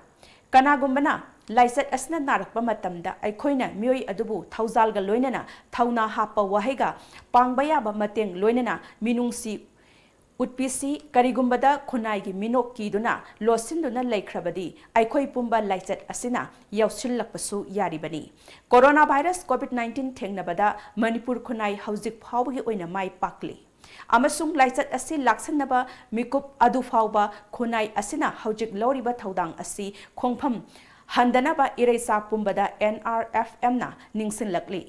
ꯀꯅꯥꯒꯨꯝꯕꯅ ꯂꯥꯏꯆꯠ ꯑꯁꯤꯅ ꯅꯥꯔꯛꯄ ꯃꯇꯝꯗ ꯑꯩꯈꯣꯏꯅ ꯃꯤꯑꯣꯏ ꯑꯗꯨꯕꯨ ꯊꯧꯖꯥꯜꯒ ꯂꯣꯏꯅꯅ ꯊꯧꯅꯥ ꯍꯥꯞꯄ ꯋꯥꯍꯩꯒ ꯄꯥꯡꯕ ꯌꯥꯕ ꯃꯇꯦꯡ ꯂꯣꯏꯅꯅ ꯃꯤꯅꯨꯡꯁꯤ ꯎꯠꯄꯤꯁꯤ꯫ ꯀꯔꯤꯒꯨꯝꯕꯗ ꯈꯨꯟꯅꯥꯏꯒꯤ ꯃꯤꯅꯣꯛ ꯀꯤꯗꯨꯅ ꯂꯣꯠꯁꯤꯟꯗꯨꯅ ꯂꯩꯈ꯭ꯔꯕꯗꯤ ꯑꯩꯈꯣꯏ ꯄꯨꯝꯕ ꯂꯥꯏꯆꯠ ꯑꯁꯤꯅ ꯌꯥꯎꯁꯤꯜꯂꯛꯄꯁꯨ ꯌꯥꯔꯤꯕꯅꯤ꯫ ꯀꯣꯔꯣꯅꯥ ꯚꯥꯏꯔꯁ ꯀꯣꯚꯤꯗ ꯅꯥꯏꯟꯇꯤꯟ ꯊꯦꯡꯅꯕꯗ ꯃꯅꯤꯄꯨꯔ ꯈꯨꯟꯅꯥꯏ ꯍꯧꯖꯤꯛ ꯐꯥꯎꯕꯒꯤ ꯑꯣꯏꯅ ꯃꯥꯏ ꯄꯥꯛꯂꯤ꯫ ꯑꯃꯁꯨꯡ ꯂꯥꯏꯆꯠ ꯑꯁꯤ ꯂꯥꯛꯁꯤꯟꯅꯕ ꯃꯤꯀꯨꯞ ꯑꯗꯨ ꯐꯥꯎꯕ ꯈꯨꯟꯅꯥꯏ ꯑꯁꯤꯅ ꯍꯧꯖꯤꯛ ꯂꯧꯔꯤꯕ ꯊꯧꯗꯥꯡ ꯑꯁꯤ ꯈꯣꯡꯐꯝ ꯍꯟꯗꯅꯕ ꯏꯔꯩꯆꯥ ꯄꯨꯝꯕꯗ ꯑꯦꯟ ꯑꯥꯔ ꯑꯦꯐ ꯑꯦꯝꯅ ꯅꯤꯡꯁꯤꯡꯂꯛꯂꯤ꯫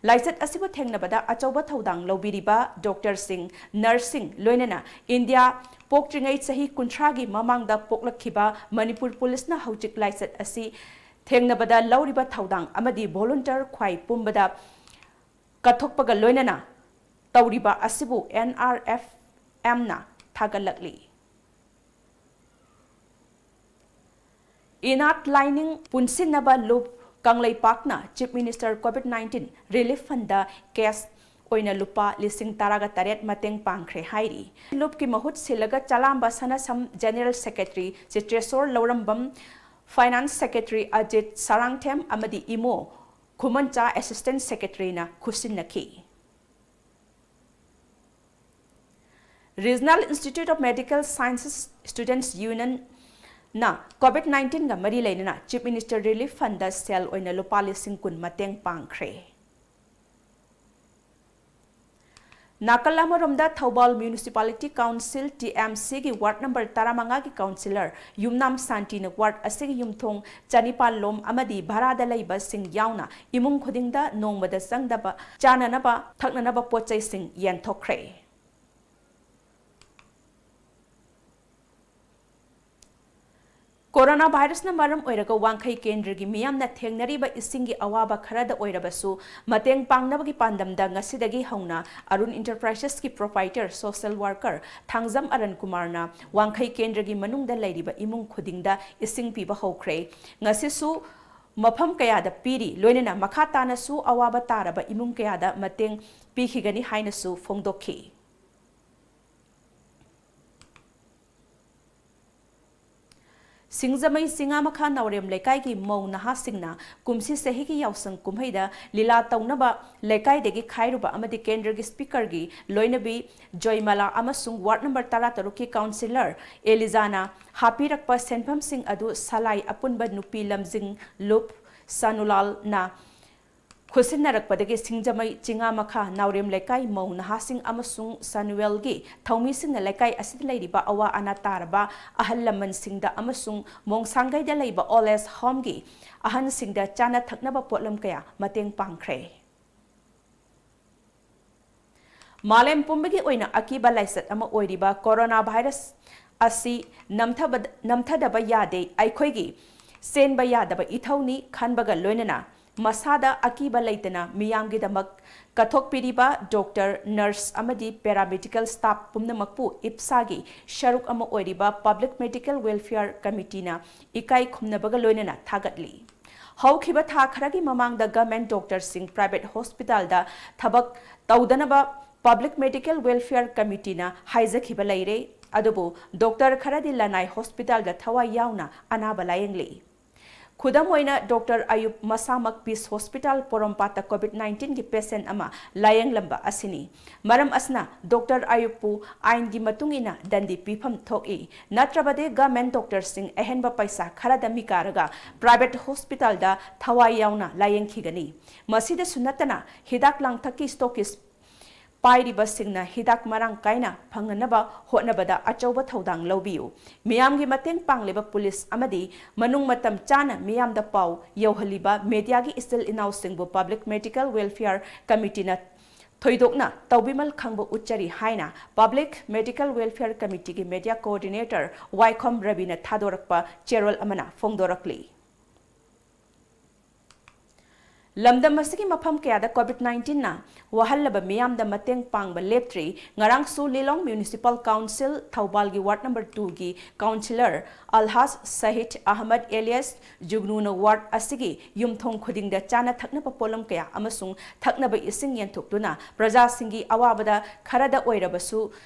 ꯂꯥꯏꯆꯠ ꯑꯁꯤꯕꯨ ꯊꯦꯡꯅꯕꯗ ꯑꯆꯧꯕ ꯊꯧꯗꯥꯡ ꯂꯧꯕꯤꯔꯤꯕ ꯗꯣꯛꯇꯔꯁꯤꯡ, ꯅꯔꯁꯁꯤꯡ, ꯂꯣꯏꯅꯅ ꯏꯟꯗꯤꯌꯥ ꯄꯣꯛꯇ꯭ꯔꯤꯉꯩ ꯆꯍꯤ ꯀꯨꯟꯊ꯭ꯔꯥꯒꯤ ꯃꯃꯥꯡꯗ ꯄꯣꯛꯂꯛꯈꯤꯕ ꯃꯅꯤꯄꯨꯔ ꯄꯨꯂꯤꯁꯅ ꯍꯧꯖꯤꯛ ꯂꯥꯏꯆꯠ ꯑꯁꯤ ꯊꯦꯡꯅꯕꯗ ꯂꯧꯔꯤꯕ ꯊꯧꯗꯥꯡ ꯑꯃꯗꯤ ꯚꯣꯂꯨꯟꯇꯤꯌꯔ ꯈ꯭ꯋꯥꯏ ꯄꯨꯝꯕꯗ ꯀꯠꯊꯣꯛꯄꯒ ꯂꯣꯏꯅꯅ ꯇꯧꯔꯤꯕ ꯑꯁꯤꯕꯨ ꯑꯦꯟ ꯑꯥꯔ ꯑꯦꯐ ꯑꯦꯝꯅ ꯊꯥꯒꯠꯂꯛꯂꯤ꯫ ꯏꯅꯥꯠ ꯂꯥꯏꯅꯤꯡ ꯄꯨꯟꯁꯤꯟꯅꯕ ꯂꯨꯞ ꯀꯪꯂꯩꯄꯥꯛꯅ Chief Minister COVID nineteen Relief Fund ꯗ cash ꯑꯣꯏꯅ ꯂꯨꯄꯥ ꯂꯤꯁꯤꯡ ꯇꯔꯥꯒ ꯇꯔꯦꯠ ꯃꯇꯦꯡ ꯄꯥꯡꯈ꯭ꯔꯦ ꯍꯥꯏꯔꯤ꯫ ꯂꯨꯞꯀꯤ ꯃꯍꯨꯠ ꯁꯤꯜꯂꯒ ꯆꯂꯥꯝꯕ ꯁꯅꯥꯁꯝ General Secretary, ꯆꯤꯇ꯭ꯔꯦꯁꯣꯔ ꯂꯧꯔꯝꯕꯝ Finance Secretary, Ajit ꯁꯥꯔꯥꯡꯊꯦꯝ ꯑꯃꯗꯤ Imo ꯈꯨꯃꯟꯆꯥ Assistant Secretaryꯅ ꯈꯨꯠꯁꯤꯟꯅꯈꯤ꯫ Regional Institute of Medical Sciences Students Unionꯅ COVID nineteenꯒ ꯃꯔꯤ ꯂꯩꯅꯅ Chief Minister Relief Fundꯗ ꯁꯦꯜ ꯑꯣꯏꯅ ꯂꯨꯄꯥ ꯂꯤꯁꯤꯡ ꯀꯨꯟ ꯃꯇꯦꯡ ꯄꯥꯡꯈ꯭ꯔꯦ꯫ ꯅꯥꯀꯜ ꯑꯃꯔꯣꯝꯗ Thoubal Municipality Council, TMCꯒꯤ ward number ꯇꯔꯥꯃꯉꯥꯒꯤ councillor ꯌꯨꯝꯅꯥꯝ ꯁꯥꯟꯇꯤꯅ ward ꯑꯁꯤꯒꯤ ꯌꯨꯝꯊꯣꯡ ꯆꯅꯤꯄꯥꯜ ꯂꯣꯝ ꯑꯃꯗꯤ ꯚꯔꯥꯗ ꯂꯩꯕꯁꯤꯡ ꯌꯥꯎꯅ ꯏꯃꯨꯡ ꯈꯨꯗꯤꯡꯗ ꯅꯣꯡꯃꯗ ꯆꯪꯗꯕ ꯆꯥꯅꯅꯕ ꯊꯛꯅꯅꯕ ꯄꯣꯠꯆꯩꯁꯤꯡ ꯌꯦꯟꯊꯣꯛꯈ꯭ꯔꯦ꯫ Corona virusꯅ ꯃꯔꯝ ꯑꯣꯏꯔꯒ ꯋꯥꯡꯈꯩ ꯀꯦꯟꯗ꯭ꯔꯒꯤ ꯃꯤꯌꯥꯝꯅ ꯊꯦꯡꯅꯔꯤꯕ ꯏꯁꯤꯡꯒꯤ ꯑꯋꯥꯕ ꯈꯔꯗ ꯑꯣꯏꯔꯕꯁꯨ ꯃꯇꯦꯡ ꯄꯥꯡꯅꯕꯒꯤ ꯄꯥꯟꯗꯝꯗ ꯉꯁꯤꯗꯒꯤ ꯍꯧꯅ Arun Enterprisesꯀꯤ proprietor social worker Thangjam ꯑꯔꯟ ꯀꯨꯃꯥꯔꯅ ꯋꯥꯡꯈꯩ ꯀꯦꯟꯗ꯭ꯔꯒꯤ ꯃꯅꯨꯡꯗ ꯂꯩꯔꯤꯕ ꯏꯃꯨꯡ ꯈꯨꯗꯤꯡꯗ ꯏꯁꯤꯡ ꯄꯤꯕ ꯍꯧꯈ꯭ꯔꯦ꯫ ꯉꯁꯤꯁꯨ ꯃꯐꯝ ꯀꯌꯥꯗ ꯄꯤꯔꯤ, ꯂꯣꯏꯅꯅ ꯃꯈꯥ ꯇꯥꯅꯁꯨ ꯑꯋꯥꯕ ꯇꯥꯔꯕ ꯏꯃꯨꯡ ꯀꯌꯥꯗ ꯃꯇꯦꯡ ꯄꯤꯈꯤꯒꯅꯤ ꯍꯥꯏꯅꯁꯨ ꯐꯣꯡꯗꯣꯛꯈꯤ꯫ ꯁꯤꯡꯖꯃꯩ ꯆꯤꯉꯥꯃꯈꯥ ꯅꯥꯎꯔꯦꯝ ꯂꯩꯀꯥꯏꯒꯤ ꯃꯧ ꯅꯍꯥꯁꯤꯡꯅ ꯀꯨꯝꯁꯤ ꯆꯍꯤꯒꯤ ꯌꯥꯎꯁꯪ ꯀꯨꯝꯍꯩꯗ ꯂꯤꯂꯥ ꯇꯧꯅꯕ ꯂꯩꯀꯥꯏꯗꯒꯤ ꯈꯥꯏꯔꯨꯕ ꯑꯃꯗꯤ ꯀꯦꯟꯗ꯭ꯔꯒꯤ speakerꯒꯤ ꯂꯣꯏꯅꯕꯤ ꯖꯣꯏꯃꯂꯥ ꯑꯃꯁꯨꯡ ward number ꯇꯔꯥꯇꯔꯨꯛꯀꯤ councillor ꯑꯦꯂꯤꯖꯥꯅ ꯍꯥꯞꯄꯤꯔꯛꯄ ꯁꯦꯟꯐꯝꯁꯤꯡ ꯑꯗꯨ ꯁꯂꯥꯏ ꯑꯄꯨꯟꯕ ꯅꯨꯄꯤ ꯂꯝꯖꯤꯡ ꯂꯨꯞ ꯁꯥꯅꯨꯂꯥꯜꯅ ꯈꯨꯠꯁꯤꯟꯅꯔꯛꯄꯗꯒꯤ ꯁꯤꯡꯖꯃꯩ ꯆꯤꯉꯥꯃꯈꯥ ꯅꯥꯎꯔꯦꯝ ꯂꯩꯀꯥꯏ ꯃꯧ ꯅꯍꯥꯁꯤꯡ ꯑꯃꯁꯨꯡ ꯁꯥꯅꯨꯋꯦꯜꯒꯤ ꯊꯧꯃꯤꯁꯤꯡꯅ ꯂꯩꯀꯥꯏ ꯑꯁꯤꯗ ꯂꯩꯔꯤꯕ ꯑꯋꯥ ꯑꯅꯥ ꯇꯥꯔꯕ ꯑꯍꯜ ꯂꯃꯟꯁꯤꯡꯗ ꯑꯃꯁꯨꯡ ꯃꯣꯡꯁꯥꯡꯒꯩꯗ ꯂꯩꯕ old age homeꯒꯤ ꯑꯍꯟꯁꯤꯡꯗ ꯆꯥꯅ ꯊꯛꯅꯕ ꯄꯣꯠꯂꯝ ꯀꯌꯥ ꯃꯇꯦꯡ ꯄꯥꯡꯈ꯭ꯔꯦ꯫ ꯃꯥꯂꯦꯝ ꯄꯨꯝꯕꯒꯤ ꯑꯣꯏꯅ ꯑꯀꯤꯕ ꯂꯥꯏꯆꯠ ꯑꯃ ꯑꯣꯏꯔꯤꯕ corona virus ꯑꯁꯤ ꯅꯝꯊꯕ-, ꯅꯝꯊꯗꯕ ꯌꯥꯗꯦ꯫ ꯑꯩꯈꯣꯏꯒꯤ ꯆꯦꯟꯕ ꯌꯥꯗꯕ ꯏꯊꯧꯅꯤ ꯈꯟꯕꯒ ꯂꯣꯏꯅꯅ ꯃꯁꯥꯗ ꯑꯀꯤꯕ ꯂꯩꯇꯅ ꯃꯤꯌꯥꯝꯒꯤꯗꯃꯛ ꯀꯠꯊꯣꯛꯄꯤꯔꯤꯕ doctor, nurse ꯑꯃꯗꯤ paramedical staff ꯄꯨꯝꯅꯃꯛꯄꯨ ꯏꯞꯁꯥꯒꯤ ꯁꯔꯨꯛ ꯑꯃ ꯑꯣꯏꯔꯤꯕ Public Medical Welfare Committeeꯅ ꯏꯀꯥꯏ ꯈꯨꯝꯅꯕꯒ ꯂꯣꯏꯅꯅ ꯊꯥꯒꯠꯂꯤ꯫ ꯍꯧꯈꯤꯕ ꯊꯥ ꯈꯔꯒꯤ ꯃꯃꯥꯡꯗ ꯒꯚꯔꯟꯃꯦꯟꯠ ꯗꯣꯛꯇꯔꯁꯤꯡ ꯄ꯭ꯔꯥꯏꯚꯦꯠ ꯍꯣꯁꯄꯤꯇꯥꯜꯗ ꯊꯕꯛ ꯇꯧꯗꯅꯕ ꯄꯕ꯭ꯂꯤꯛ ꯃꯦꯗꯤꯀꯦꯜ ꯋꯦꯜꯐꯤꯌꯔ ꯀꯃꯤꯇꯤꯅ ꯍꯥꯏꯖꯈꯤꯕ ꯂꯩꯔꯦ꯫ ꯑꯗꯨꯕꯨ ꯗꯣꯛꯇꯔ ꯈꯔꯗꯤ ꯂꯅꯥꯏ ꯍꯣꯁꯄꯤꯇꯥꯜꯗ ꯊꯋꯥꯏ ꯌꯥꯎꯅ ꯑꯅꯥꯕ ꯂꯥꯌꯦꯡꯂꯤ꯫ ꯈꯨꯗꯝ ꯑꯣꯏꯅ, ꯗꯣꯛꯇꯔ ꯑꯌꯨꯞ ꯃꯁꯥꯃꯛ ꯄꯤꯁ ꯍꯣꯁꯄꯤꯇꯥꯜ ꯄꯣꯔꯣꯝꯄꯥꯠꯇ ꯀꯣꯚꯤꯗ ꯅꯥꯏꯟꯇꯤꯟꯒꯤ ꯄꯦꯁꯦꯟꯠ ꯑꯃ ꯂꯥꯌꯦꯡꯂꯝꯕ ꯑꯁꯤꯅꯤ꯫ ꯃꯔꯝ ꯑꯁꯤꯅ ꯗꯣꯛꯇꯔ ꯑꯌꯨꯞꯄꯨ ꯑꯥꯏꯟꯒꯤ ꯃꯇꯨꯡ ꯏꯟꯅ ꯗꯟꯗꯤ ꯄꯤꯐꯝ ꯊꯣꯛꯏ꯫ ꯅꯠꯇ꯭ꯔꯕꯗꯤ ꯒꯚꯔꯟꯃꯦꯟꯠ ꯗꯣꯛꯇꯔꯁꯤꯡ ꯑꯍꯦꯟꯕ ꯄꯩꯁꯥ ꯈꯔꯗ ꯃꯤꯀꯥꯔꯒ ꯄ꯭ꯔꯥꯏꯚꯦꯠ ꯍꯣꯁꯄꯤꯇꯥꯜꯗ ꯊꯋꯥꯏ ꯌꯥꯎꯅ ꯂꯥꯌꯦꯡꯈꯤꯒꯅꯤ꯫ ꯃꯁꯤꯗꯁꯨ ꯅꯠꯇꯅ ꯍꯤꯗꯥꯛ ꯂꯥꯡꯊꯛꯀꯤ ꯁ꯭ꯇꯣꯀꯤꯁ ꯄꯥꯏꯔꯤꯕꯁꯤꯡꯅ ꯍꯤꯗꯥꯛ ꯃꯔꯥꯡ ꯀꯥꯏꯅ ꯐꯪꯅꯅꯕ ꯍꯣꯠꯅꯕꯗ ꯑꯆꯧꯕ ꯊꯧꯗꯥꯡ ꯂꯧꯕꯤꯌꯨ꯫ ꯃꯤꯌꯥꯝꯒꯤ ꯃꯇꯦꯡ ꯄꯥꯡꯂꯤꯕ ꯄꯨꯂꯤꯁ ꯑꯃꯗꯤ ꯃꯅꯨꯡ ꯃꯇꯝ ꯆꯥꯅ ꯃꯤꯌꯥꯝꯗ ꯄꯥꯎ ꯌꯧꯍꯜꯂꯤꯕ ꯃꯦꯗꯤꯌꯥꯒꯤ ꯏꯆꯤꯜ ꯏꯅꯥꯎꯁꯤꯡꯕꯨ ꯄꯕ꯭ꯂꯤꯛ ꯃꯦꯗꯤꯀꯦꯜ ꯋꯦꯜꯐꯤꯌꯔ ꯀꯃꯤꯇꯤꯅ ꯊꯣꯏꯗꯣꯛꯅ ꯇꯧꯕꯤꯃꯜ ꯈꯪꯕ ꯎꯠꯆꯔꯤ ꯍꯥꯏꯅ ꯄꯕ꯭ꯂꯤꯛ ꯃꯦꯗꯤꯀꯦꯜ ꯋꯦꯜꯐꯤꯌꯔ ꯀꯃꯤꯇꯤꯒꯤ ꯃꯦꯗꯤꯌꯥ ꯀꯣꯑꯣꯔꯗꯤꯅꯦꯇꯔ ꯋꯥꯏꯈꯣꯝ ꯔꯕꯤꯅ ꯊꯥꯗꯣꯔꯛꯄ ꯆꯦꯔꯣꯜ ꯑꯃꯅ ꯐꯣꯡꯗꯣꯔꯛꯂꯤ꯫ ꯂꯝꯗꯝ ꯑꯁꯤꯒꯤ ꯃꯐꯝ ꯀꯌꯥꯗ ꯀꯣꯚꯤꯗ ꯅꯥꯏꯟꯇꯤꯟꯅ ꯋꯥꯍꯜꯂꯕ ꯃꯤꯌꯥꯝꯗ ꯃꯇꯦꯡ ꯄꯥꯡꯕ ꯂꯦꯞꯇ꯭ꯔꯤ꯫ ꯉꯔꯥꯡꯁꯨ ꯂꯤꯂꯣꯡ ꯃ꯭ꯌꯨꯅꯤꯁꯤꯄꯥꯜ ꯀꯥꯎꯟꯁꯤꯜ ꯊꯧꯕꯥꯜꯒꯤ ꯋꯥꯔꯗ ꯅꯝꯕꯔ ꯇꯨꯒꯤ ꯀꯥꯎꯟꯁꯤꯂꯔ ꯑꯜꯍꯥꯖ ꯁꯍꯤꯗ ꯑꯍꯃꯗ ꯑꯦꯂꯤꯌꯥꯁ ꯖꯨꯒꯅꯨꯅ ꯋꯥꯔꯗ ꯑꯁꯤꯒꯤ ꯌꯨꯝꯊꯣꯡ ꯈꯨꯗꯤꯡꯗ ꯆꯥꯅ ꯊꯛꯅꯕ ꯄꯣꯠꯂꯝ ꯀꯌꯥ ꯑꯃꯁꯨꯡ ꯊꯛꯅꯕ ꯏꯁꯤꯡ ꯌꯦꯟꯊꯣꯛꯇꯨꯅ ꯄ꯭ꯔꯖꯥꯁꯤꯡꯒꯤ ꯑꯋꯥꯕꯗ ꯈꯔꯗ ꯑꯣꯏꯔꯕꯁꯨ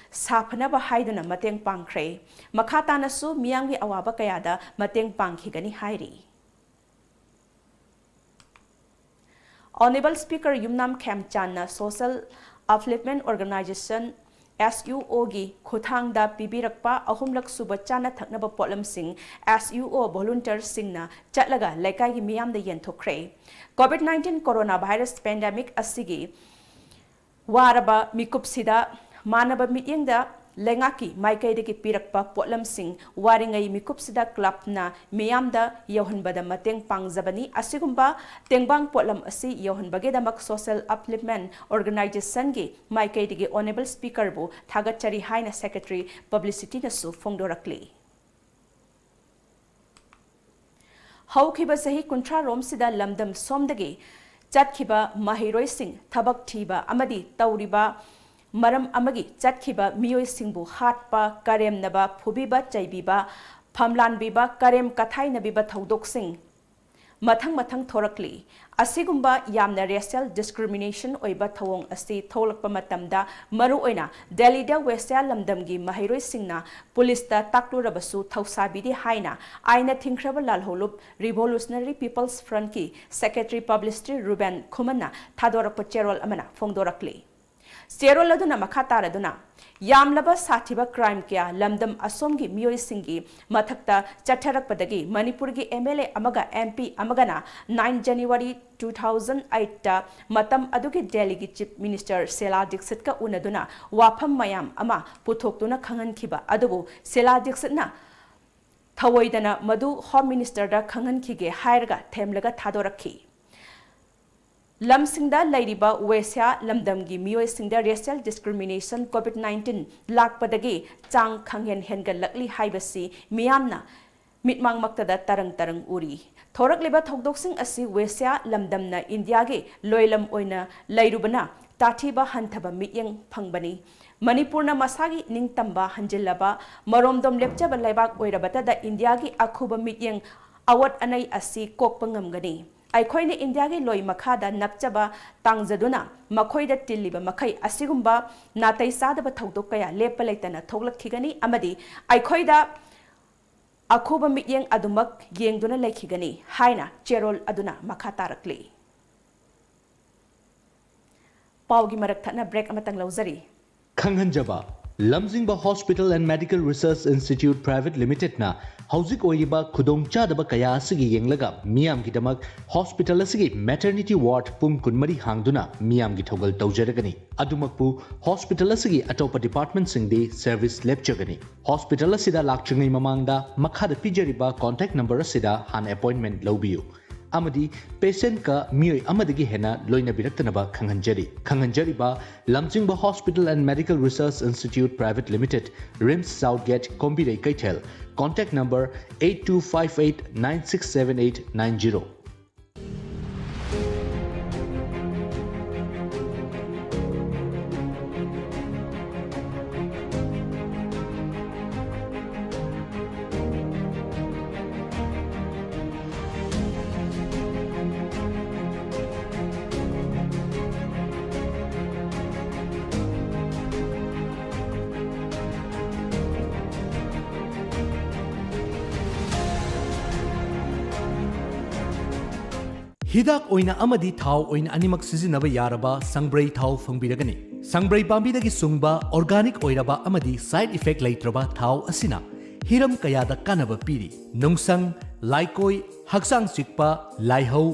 ꯁꯥꯐꯅꯕ ꯍꯥꯏꯗꯨꯅ ꯃꯇꯦꯡ ꯄꯥꯡꯈ꯭ꯔꯦ꯫ ꯃꯈꯥ ꯇꯥꯅꯁꯨ ꯃꯤꯌꯥꯝꯒꯤ ꯑꯋꯥꯕ ꯀꯌꯥꯗ ꯃꯇꯦꯡ ꯄꯥꯡꯈꯤꯒꯅꯤ ꯍꯥꯏꯔꯤ꯫ Honourable Speaker ꯌꯨꯝꯅꯥꯝ ꯈꯦꯝꯆꯥꯟꯅ Social Upliftment Organisation, S U O ꯒꯤ ꯈꯨꯠꯊꯥꯡꯗ ꯄꯤꯕꯤꯔꯛꯄ ꯑꯍꯨꯝꯂꯛ ꯁꯨꯕ ꯆꯥꯅ ꯊꯛꯅꯕ ꯄꯣꯠꯂꯝꯁꯤꯡ S U O volunteerꯁꯤꯡꯅ ꯆꯠꯂꯒ ꯂꯩꯀꯥꯏꯒꯤ ꯃꯤꯌꯥꯝꯗ ꯌꯦꯟꯊꯣꯛꯈ꯭ꯔꯦ꯫ COVID nineteen corona virus pandemic ꯑꯁꯤꯒꯤ ꯋꯥꯔꯕ ꯃꯤꯀꯨꯞꯁꯤꯗ ꯃꯥꯟꯅꯕ ꯃꯤꯠꯌꯦꯡꯗ ꯂꯩꯉꯥꯛꯀꯤ ꯃꯥꯏꯀꯩꯗꯒꯤ ꯄꯤꯔꯛꯄ ꯄꯣꯠꯂꯝꯁꯤꯡ ꯋꯥꯔꯤꯉꯩ ꯃꯤꯀꯨꯞꯁꯤꯗ ꯀ꯭ꯂꯕꯅ ꯃꯤꯌꯥꯝꯗ ꯌꯧꯍꯟꯕꯗ ꯃꯇꯦꯡ ꯄꯥꯡꯖꯕꯅꯤ꯫ ꯑꯁꯤꯒꯨꯝꯕ ꯇꯦꯡꯕꯥꯡ ꯄꯣꯠꯂꯝ ꯑꯁꯤ ꯌꯧꯍꯟꯕꯒꯤꯗꯃꯛ Social Upliftment Organisationꯒꯤ ꯃꯥꯏꯀꯩꯗꯒꯤ Honourable Speakerꯕꯨ ꯊꯥꯒꯠꯆꯔꯤ ꯍꯥꯏꯅ Secretary Publicityꯅꯁꯨ ꯐꯣꯡꯗꯣꯔꯛꯂꯤ꯫ ꯍꯧꯈꯤꯕ ꯆꯍꯤ ꯀꯨꯟꯊ꯭ꯔꯥ ꯔꯣꯝꯁꯤꯗ ꯂꯝꯗꯝ ꯁꯣꯝꯗꯒꯤ ꯆꯠꯈꯤꯕ ꯃꯍꯩꯔꯣꯏꯁꯤꯡ, ꯊꯕꯛ ꯊꯤꯕ ꯑꯃꯗꯤ ꯇꯧꯔꯤꯕ ꯃꯔꯝ ꯑꯃꯒꯤ ꯆꯠꯈꯤꯕ ꯃꯤꯑꯣꯏꯁꯤꯡꯕꯨ ꯍꯥꯠꯄ, ꯀꯔꯦꯝꯅꯕ, ꯐꯨꯕꯤꯕ, ꯆꯩꯕꯤꯕ, ꯐꯝꯂꯥꯟꯕꯤꯕ, ꯀꯔꯦꯝ ꯀꯊꯥꯏꯅꯕꯤꯕ ꯊꯧꯗꯣꯛꯁꯤꯡ ꯃꯊꯪ ꯃꯊꯪ ꯊꯣꯔꯛꯂꯤ꯫ ꯑꯁꯤꯒꯨꯝꯕ ꯌꯥꯝꯅ racial discrimination ꯑꯣꯏꯕ ꯊꯧꯑꯣꯡ ꯑꯁꯤ ꯊꯣꯛꯂꯛꯄ ꯃꯇꯝꯗ, ꯃꯔꯨꯑꯣꯏꯅ ꯗꯦꯜꯂꯤꯗ ꯋꯦꯁ꯭ꯌꯥ ꯂꯝꯗꯝꯒꯤ ꯃꯍꯩꯔꯣꯏꯁꯤꯡꯅ ꯄꯨꯂꯤꯁꯇ ꯇꯥꯛꯂꯨꯔꯕꯁꯨ ꯊꯧꯁꯥꯕꯤꯗꯦ ꯍꯥꯏꯅ ꯑꯥꯏꯟꯅ ꯊꯤꯡꯈ꯭ꯔꯕ ꯂꯥꯜꯍꯧꯂꯨꯞ Revolutionary People's Frontꯀꯤ secretary publicist ꯔꯨꯕꯦꯟ ꯈꯨꯃꯟꯅ ꯊꯥꯗꯣꯔꯛꯄ ꯆꯦꯔꯣꯜ ꯑꯃꯅ ꯐꯣꯡꯗꯣꯔꯛꯂꯤ꯫ ꯆꯦꯔꯣꯜ ꯑꯗꯨꯅ ꯃꯈꯥ ꯇꯥꯔꯗꯨꯅ, ꯌꯥꯝꯂꯕ ꯁꯥꯊꯤꯕ crime ꯀꯌꯥ ꯂꯝꯗꯝ ꯑꯁꯣꯝꯒꯤ ꯃꯤꯑꯣꯏꯁꯤꯡꯒꯤ ꯃꯊꯛꯇ ꯆꯠꯊꯔꯛꯄꯗꯒꯤ ꯃꯅꯤꯄꯨꯔꯒꯤ MLA ꯑꯃꯒ MP ꯑꯃꯒꯅ nine January two thousand eight ꯇ ꯃꯇꯝ ꯑꯗꯨꯒꯤ ꯗꯦꯜꯂꯤꯒꯤ Chief Minister ꯁꯦꯂꯥ ꯗꯤꯛꯁꯤꯠꯀ ꯎꯅꯗꯨꯅ ꯋꯥꯐꯝ ꯃꯌꯥꯝ ꯑꯃ ꯄꯨꯊꯣꯛꯇꯨꯅ ꯈꯪꯍꯟꯈꯤꯕ ꯑꯗꯨꯕꯨ ꯁꯦꯂꯥ ꯗꯤꯛꯁꯤꯠꯅ ꯊꯧꯑꯣꯏꯗꯅ ꯃꯗꯨ Home Ministerꯗ ꯈꯪꯍꯟꯈꯤꯒꯦ ꯍꯥꯏꯔꯒ ꯊꯦꯝꯂꯒ ꯊꯥꯗꯣꯔꯛꯈꯤ꯫ ꯂꯝꯁꯤꯡꯗ ꯂꯩꯔꯤꯕ ꯋꯦꯁ꯭ꯌꯥ ꯂꯝꯗꯝꯒꯤ ꯃꯤꯑꯣꯏꯁꯤꯡꯗ racial discrimination COVID nineteen ꯂꯥꯛꯄꯗꯒꯤ ꯆꯥꯡ ꯈꯪꯍꯦꯟ ꯍꯦꯟꯒꯠꯂꯛꯂꯤ ꯍꯥꯏꯕꯁꯤ ꯃꯤꯌꯥꯝꯅ ꯃꯤꯠꯃꯥꯡꯃꯛꯇꯗ ꯇꯔꯪ ꯇꯔꯪ ꯎꯔꯤ꯫ ꯊꯣꯔꯛꯂꯤꯕ ꯊꯧꯗꯣꯛꯁꯤꯡ ꯑꯁꯤ ꯋꯦꯁ꯭ꯌꯥ ꯂꯝꯗꯝꯅ ꯏꯟꯗꯤꯌꯥꯒꯤ ꯂꯣꯏꯂꯝ ꯑꯣꯏꯅ ꯂꯩꯔꯨꯕꯅ ꯇꯥꯊꯤꯕ ꯍꯟꯊꯕ ꯃꯤꯠꯌꯦꯡ ꯐꯪꯕꯅꯤ꯫ ꯃꯅꯤꯄꯨꯔꯅ ꯃꯁꯥꯒꯤ ꯅꯤꯡꯇꯝꯕ ꯍꯟꯖꯤꯜꯂꯕ, ꯃꯔꯣꯝꯗꯣꯝ ꯂꯦꯞꯆꯕ ꯂꯩꯕꯥꯛ ꯑꯣꯏꯔꯕꯇꯗ ꯏꯟꯗꯤꯌꯥꯒꯤ ꯑꯈꯨꯕ ꯃꯤꯠꯌꯦꯡ ꯑꯋꯣꯠ ꯑꯅꯩ ꯑꯁꯤ ꯀꯣꯛꯄ ꯉꯝꯒꯅꯤ꯫ ꯑꯩꯈꯣꯏꯅ ꯏꯟꯗꯤꯌꯥꯒꯤ ꯂꯣꯏ ꯃꯈꯥꯗ ꯅꯞꯆꯕ ꯇꯥꯡꯖꯗꯨꯅ ꯃꯈꯣꯏꯗ ꯇꯤꯜꯂꯤꯕ ꯃꯈꯩ ꯑꯁꯤꯒꯨꯝꯕ ꯅꯥꯇꯩ ꯆꯥꯗꯕ ꯊꯧꯗꯣꯛ ꯀꯌꯥ ꯂꯦꯞꯄ ꯂꯩꯇꯅ ꯊꯣꯛꯂꯛꯈꯤꯒꯅꯤ ꯑꯃꯗꯤ ꯑꯩꯈꯣꯏꯗ ꯑꯈꯨꯕ ꯃꯤꯠꯌꯦꯡ ꯑꯗꯨꯃꯛ ꯌꯦꯡꯗꯨꯅ ꯂꯩꯈꯤꯒꯅꯤ ꯍꯥꯏꯅ ꯆꯦꯔꯣꯜ ꯑꯗꯨꯅ ꯃꯈꯥ ꯇꯥꯔꯛꯂꯤ꯫ ꯄꯥꯎꯒꯤ ꯃꯔꯛ ꯊꯠꯅ break ꯑꯃꯇꯪ ꯂꯧꯖꯔꯤ꯫ ꯈꯪꯍꯟꯖꯕ, ꯂꯝꯖꯤꯡꯕ Hospital and Medical Research Institute Private Limitedꯅ ꯍꯧꯖꯤꯛ ꯑꯣꯏꯔꯤꯕ ꯈꯨꯗꯣꯡꯆꯥꯗꯕ ꯀꯌꯥ ꯑꯁꯤꯒꯤ ꯌꯦꯡꯂꯒ ꯃꯤꯌꯥꯝꯒꯤꯗꯃꯛ hospital ꯑꯁꯤꯒꯤ maternity ward ꯄꯨꯡ ꯀꯨꯟꯃꯔꯤ ꯍꯥꯡꯗꯨꯅ ꯃꯤꯌꯥꯝꯒꯤ ꯊꯧꯒꯜ ꯇꯧꯖꯔꯒꯅꯤ꯫ ꯑꯗꯨꯃꯛꯄꯨ hospital ꯑꯁꯤꯒꯤ ꯑꯇꯣꯞꯄ departmentꯁꯤꯡꯗꯤ service ꯂꯦꯞꯆꯒꯅꯤ꯫ Hospital ꯑꯁꯤꯗ ꯂꯥꯛꯇ꯭ꯔꯤꯉꯩ ꯃꯃꯥꯡꯗ ꯃꯈꯥꯗ ꯄꯤꯖꯔꯤꯕ contact number ꯑꯁꯤꯗ ꯍꯥꯟꯅ appointment ꯂꯧꯕꯤꯌꯨ꯫ ꯑꯃꯗꯤ patientꯀ ꯃꯤꯑꯣꯏ ꯑꯃꯗꯒꯤ ꯍꯦꯟꯅ ꯂꯣꯏꯅꯕꯤꯔꯛꯇꯅꯕ ꯈꯪꯍꯟꯖꯔꯤ꯫ ꯈꯪꯍꯟꯖꯔꯤꯕ ꯂꯝꯖꯤꯡꯕ Hospital and Medical Research Institute Private Limited, RIMS South Gate, ꯀꯣꯝꯕꯤꯔꯩ ꯀꯩꯊꯦꯜ, contact number eight two five eight nine six seven eight nine zero꯫ ꯍꯤꯗꯥꯛ ꯑꯣꯏꯅ ꯑꯃꯗꯤ ꯊꯥꯎ ꯑꯣꯏꯅ ꯑꯅꯤꯃꯛ ꯁꯤꯖꯤꯟꯅꯕ ꯌꯥꯔꯕ ꯁꯪꯕ꯭ꯔꯩ ꯊꯥꯎ ꯐꯪꯕꯤꯔꯒꯅꯤ꯫ ꯁꯪꯕ꯭ꯔꯩ ꯄꯥꯝꯕꯤꯗꯒꯤ ꯁꯨꯡꯕ organic ꯑꯣꯏꯔꯕ ꯑꯃꯗꯤ side effect ꯂꯩꯇ꯭ꯔꯕ ꯊꯥꯎ ꯑꯁꯤꯅ ꯍꯤꯔꯝ ꯀꯌꯥꯗ ꯀꯥꯟꯅꯕ ꯄꯤꯔꯤ꯫ ꯅꯨꯡꯁꯪ, ꯂꯥꯏꯀꯣꯏ, ꯍꯛꯆꯥꯡ ꯆꯤꯛꯄ, ꯂꯥꯏꯍꯧ,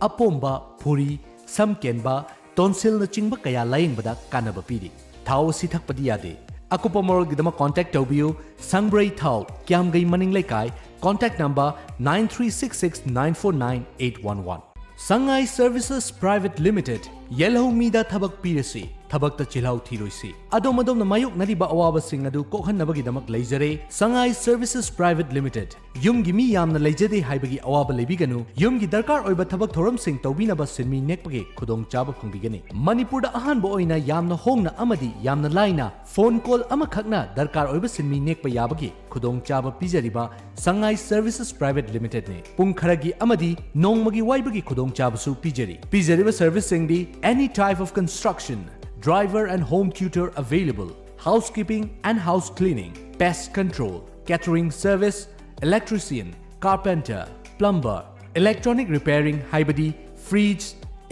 ꯑꯄꯣꯝꯕ, ꯐꯨꯔꯤ, ꯁꯝ ꯀꯦꯟꯕ, tonsilꯅꯆꯤꯡꯕ ꯀꯌꯥ ꯂꯥꯌꯦꯡꯕꯗ ꯀꯥꯟꯅꯕ ꯄꯤꯔꯤ꯫ ꯊꯥꯎ ꯑꯁꯤ ꯊꯛꯄꯗꯤ ꯌꯥꯗꯦ꯫ ꯑꯀꯨꯞꯄ ꯃꯔꯣꯜꯒꯤꯗꯃꯛ contact ꯇꯧꯕꯤꯌꯨ꯫ ꯁꯪꯕ꯭ꯔꯩ ꯊꯥꯎ, ꯀ꯭ꯌꯥꯝꯒꯩ ꯃꯅꯤꯡ ꯂꯩꯀꯥꯏ, contact number nine three six six nine four nine eight one one꯫ Sangai Services Private Limited, ꯌꯦꯜꯍꯧ ꯃꯤꯗ ꯊꯕꯛ ꯄꯤꯔꯁꯤ, ꯊꯕꯛꯇ ꯆꯤꯜꯍꯥꯎ ꯊꯤꯔꯣꯏꯁꯤ꯫ ꯑꯗꯣꯝ ꯑꯗꯣꯝꯅ ꯃꯥꯌꯣꯛꯅꯔꯤꯕ ꯑꯋꯥꯕꯁꯤꯡ ꯑꯗꯨ ꯀꯣꯛꯍꯟꯅꯕꯒꯤꯗꯃꯛ ꯂꯩꯖꯔꯦ ꯁꯉꯥꯏ Services Private Limited꯫ ꯌꯨꯝꯒꯤ ꯃꯤ ꯌꯥꯝꯅ ꯂꯩꯖꯗꯦ ꯍꯥꯏꯕꯒꯤ ꯑꯋꯥꯕ ꯂꯩꯕꯤꯒꯅꯨ꯫ ꯌꯨꯝꯒꯤ ꯗꯔꯀꯥꯔ ꯑꯣꯏꯕ ꯊꯕꯛ ꯊꯧꯔꯝꯁꯤꯡ ꯇꯧꯕꯤꯅꯕ ꯁꯤꯟꯃꯤ ꯅꯦꯛꯄꯒꯤ ꯈꯨꯗꯣꯡꯆꯥꯕ ꯐꯪꯕꯤꯒꯅꯤ꯫ ꯃꯅꯤꯄꯨꯔꯗ ꯑꯍꯥꯟꯕ ꯑꯣꯏꯅ ꯌꯥꯝꯅ ꯍꯣꯡꯅ ꯑꯃꯗꯤ ꯌꯥꯝꯅ ꯂꯥꯏꯅ phone call ꯑꯃꯈꯛꯅ ꯗꯔꯀꯥꯔ ꯑꯣꯏꯕ ꯁꯤꯟꯃꯤ ꯅꯦꯛꯄ ꯌꯥꯕꯒꯤ ꯈꯨꯗꯣꯡꯆꯥꯕ ꯄꯤꯖꯔꯤꯕ Sangai Services Private Limitedꯅꯤ꯫ ꯄꯨꯡ ꯈꯔꯒꯤ ꯑꯃꯗꯤ ꯅꯣꯡꯃꯒꯤ ꯋꯥꯏꯕꯒꯤ ꯈꯨꯗꯣꯡꯆꯥꯕꯁꯨ ꯄꯤꯖꯔꯤ꯫ ꯄꯤꯖꯔꯤꯕ serviceꯁꯤꯡꯗꯤ: any type of construction, driver and home tutor available, housekeeping and house cleaning, pest control, catering service, electrician, carpenter, plumber, electronic repairing ꯍꯥꯏꯕꯗꯤ fridge,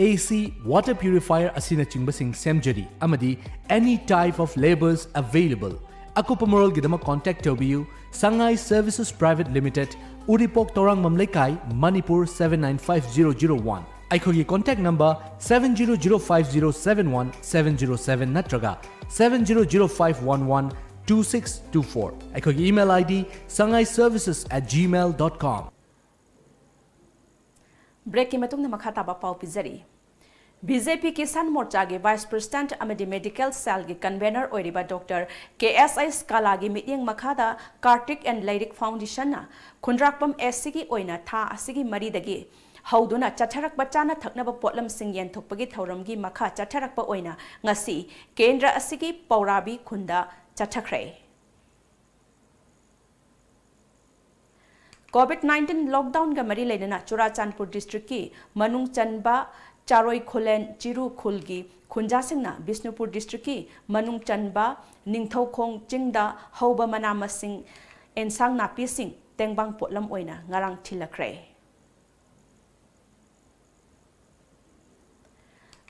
AC, water purifier ꯑꯁꯤꯅꯆꯤꯡꯕꯁꯤꯡ ꯁꯦꯝꯖꯔꯤ, ꯑꯃꯗꯤ any type of labours available꯫ ꯑꯀꯨꯞꯄ ꯃꯔꯣꯜꯒꯤꯗꯃꯛ contact ꯇꯧꯕꯤꯌꯨ꯫ Sangai Services Private Limited, ꯎꯔꯤꯄꯣꯛ ꯇꯧꯔꯥꯡꯕꯝ ꯂꯩꯀꯥꯏ, Manipur seven nine five zero zero one꯫ ꯑꯩꯈꯣꯏꯒꯤ contact number seven zero zero five zero seven one seven zero seven ꯅꯠꯇ꯭ꯔꯒ seven zero zero five one one two six two four꯫ ꯑꯩꯈꯣꯏꯒꯤ email ID sangaiservices at gmail dot com꯫ Breakꯀꯤ ꯃꯇꯨꯡꯗ ꯃꯈꯥ ꯇꯥꯕ ꯄꯥꯎ ꯄꯤꯖꯔꯤ꯫ BJP Kisan Morchaꯒꯤ Vice President ꯑꯃꯗꯤ Medical Cellꯒꯤ Convener ꯑꯣꯏꯔꯤꯕ Doctor K S I Skalaꯒꯤ ꯃꯤꯠꯌꯦꯡ ꯃꯈꯥꯗ Kartik and Lairik Foundationꯅ ꯈꯨꯟꯗ꯭ꯔꯥꯛꯄꯝ ACꯒꯤ ꯑꯣꯏꯅ ꯊꯥ ꯑꯁꯤꯒꯤ ꯃꯔꯤꯗꯒꯤ ꯍꯧꯗꯨꯅ ꯆꯠꯊꯔꯛꯄ ꯆꯥꯅ ꯊꯛꯅꯕ ꯄꯣꯠꯂꯝꯁꯤꯡ ꯌꯦꯟꯊꯣꯛꯄꯒꯤ ꯊꯧꯔꯝꯒꯤ ꯃꯈꯥ ꯆꯠꯊꯔꯛꯄ ꯑꯣꯏꯅ ꯉꯁꯤ ꯀꯦꯟꯗ꯭ꯔ ꯑꯁꯤꯒꯤ ꯄꯧꯔꯥꯕꯤ ꯈꯨꯟꯗ ꯆꯠꯊꯈ꯭ꯔꯦ꯫ COVID nineteen lockdownꯒ ꯃꯔꯤ ꯂꯩꯅꯅ ꯆꯨꯔꯥꯆꯥꯟꯄꯨꯔ districtꯀꯤ ꯃꯅꯨꯡ ꯆꯟꯕ ꯆꯥꯔꯣꯏ ꯈꯨꯂꯦꯟ ꯆꯤꯔꯨ ꯈꯨꯜꯒꯤ ꯈꯨꯟꯖꯥꯁꯤꯡꯅ ꯕꯤꯁꯅꯨꯄꯨꯔ districtꯀꯤ ꯃꯅꯨꯡ ꯆꯟꯕ ꯅꯤꯡꯊꯧꯈꯣꯡ ꯆꯤꯡꯗ ꯍꯧꯕ ꯃꯅꯥ ꯃꯁꯤꯡ, ꯑꯦꯟꯁꯥꯡ ꯅꯥꯄꯤꯁꯤꯡ ꯇꯦꯡꯕꯥꯡ ꯄꯣꯠꯂꯝ ꯑꯣꯏꯅ ꯉꯔꯥꯡ ꯊꯤꯜꯂꯛꯈ꯭ꯔꯦ꯫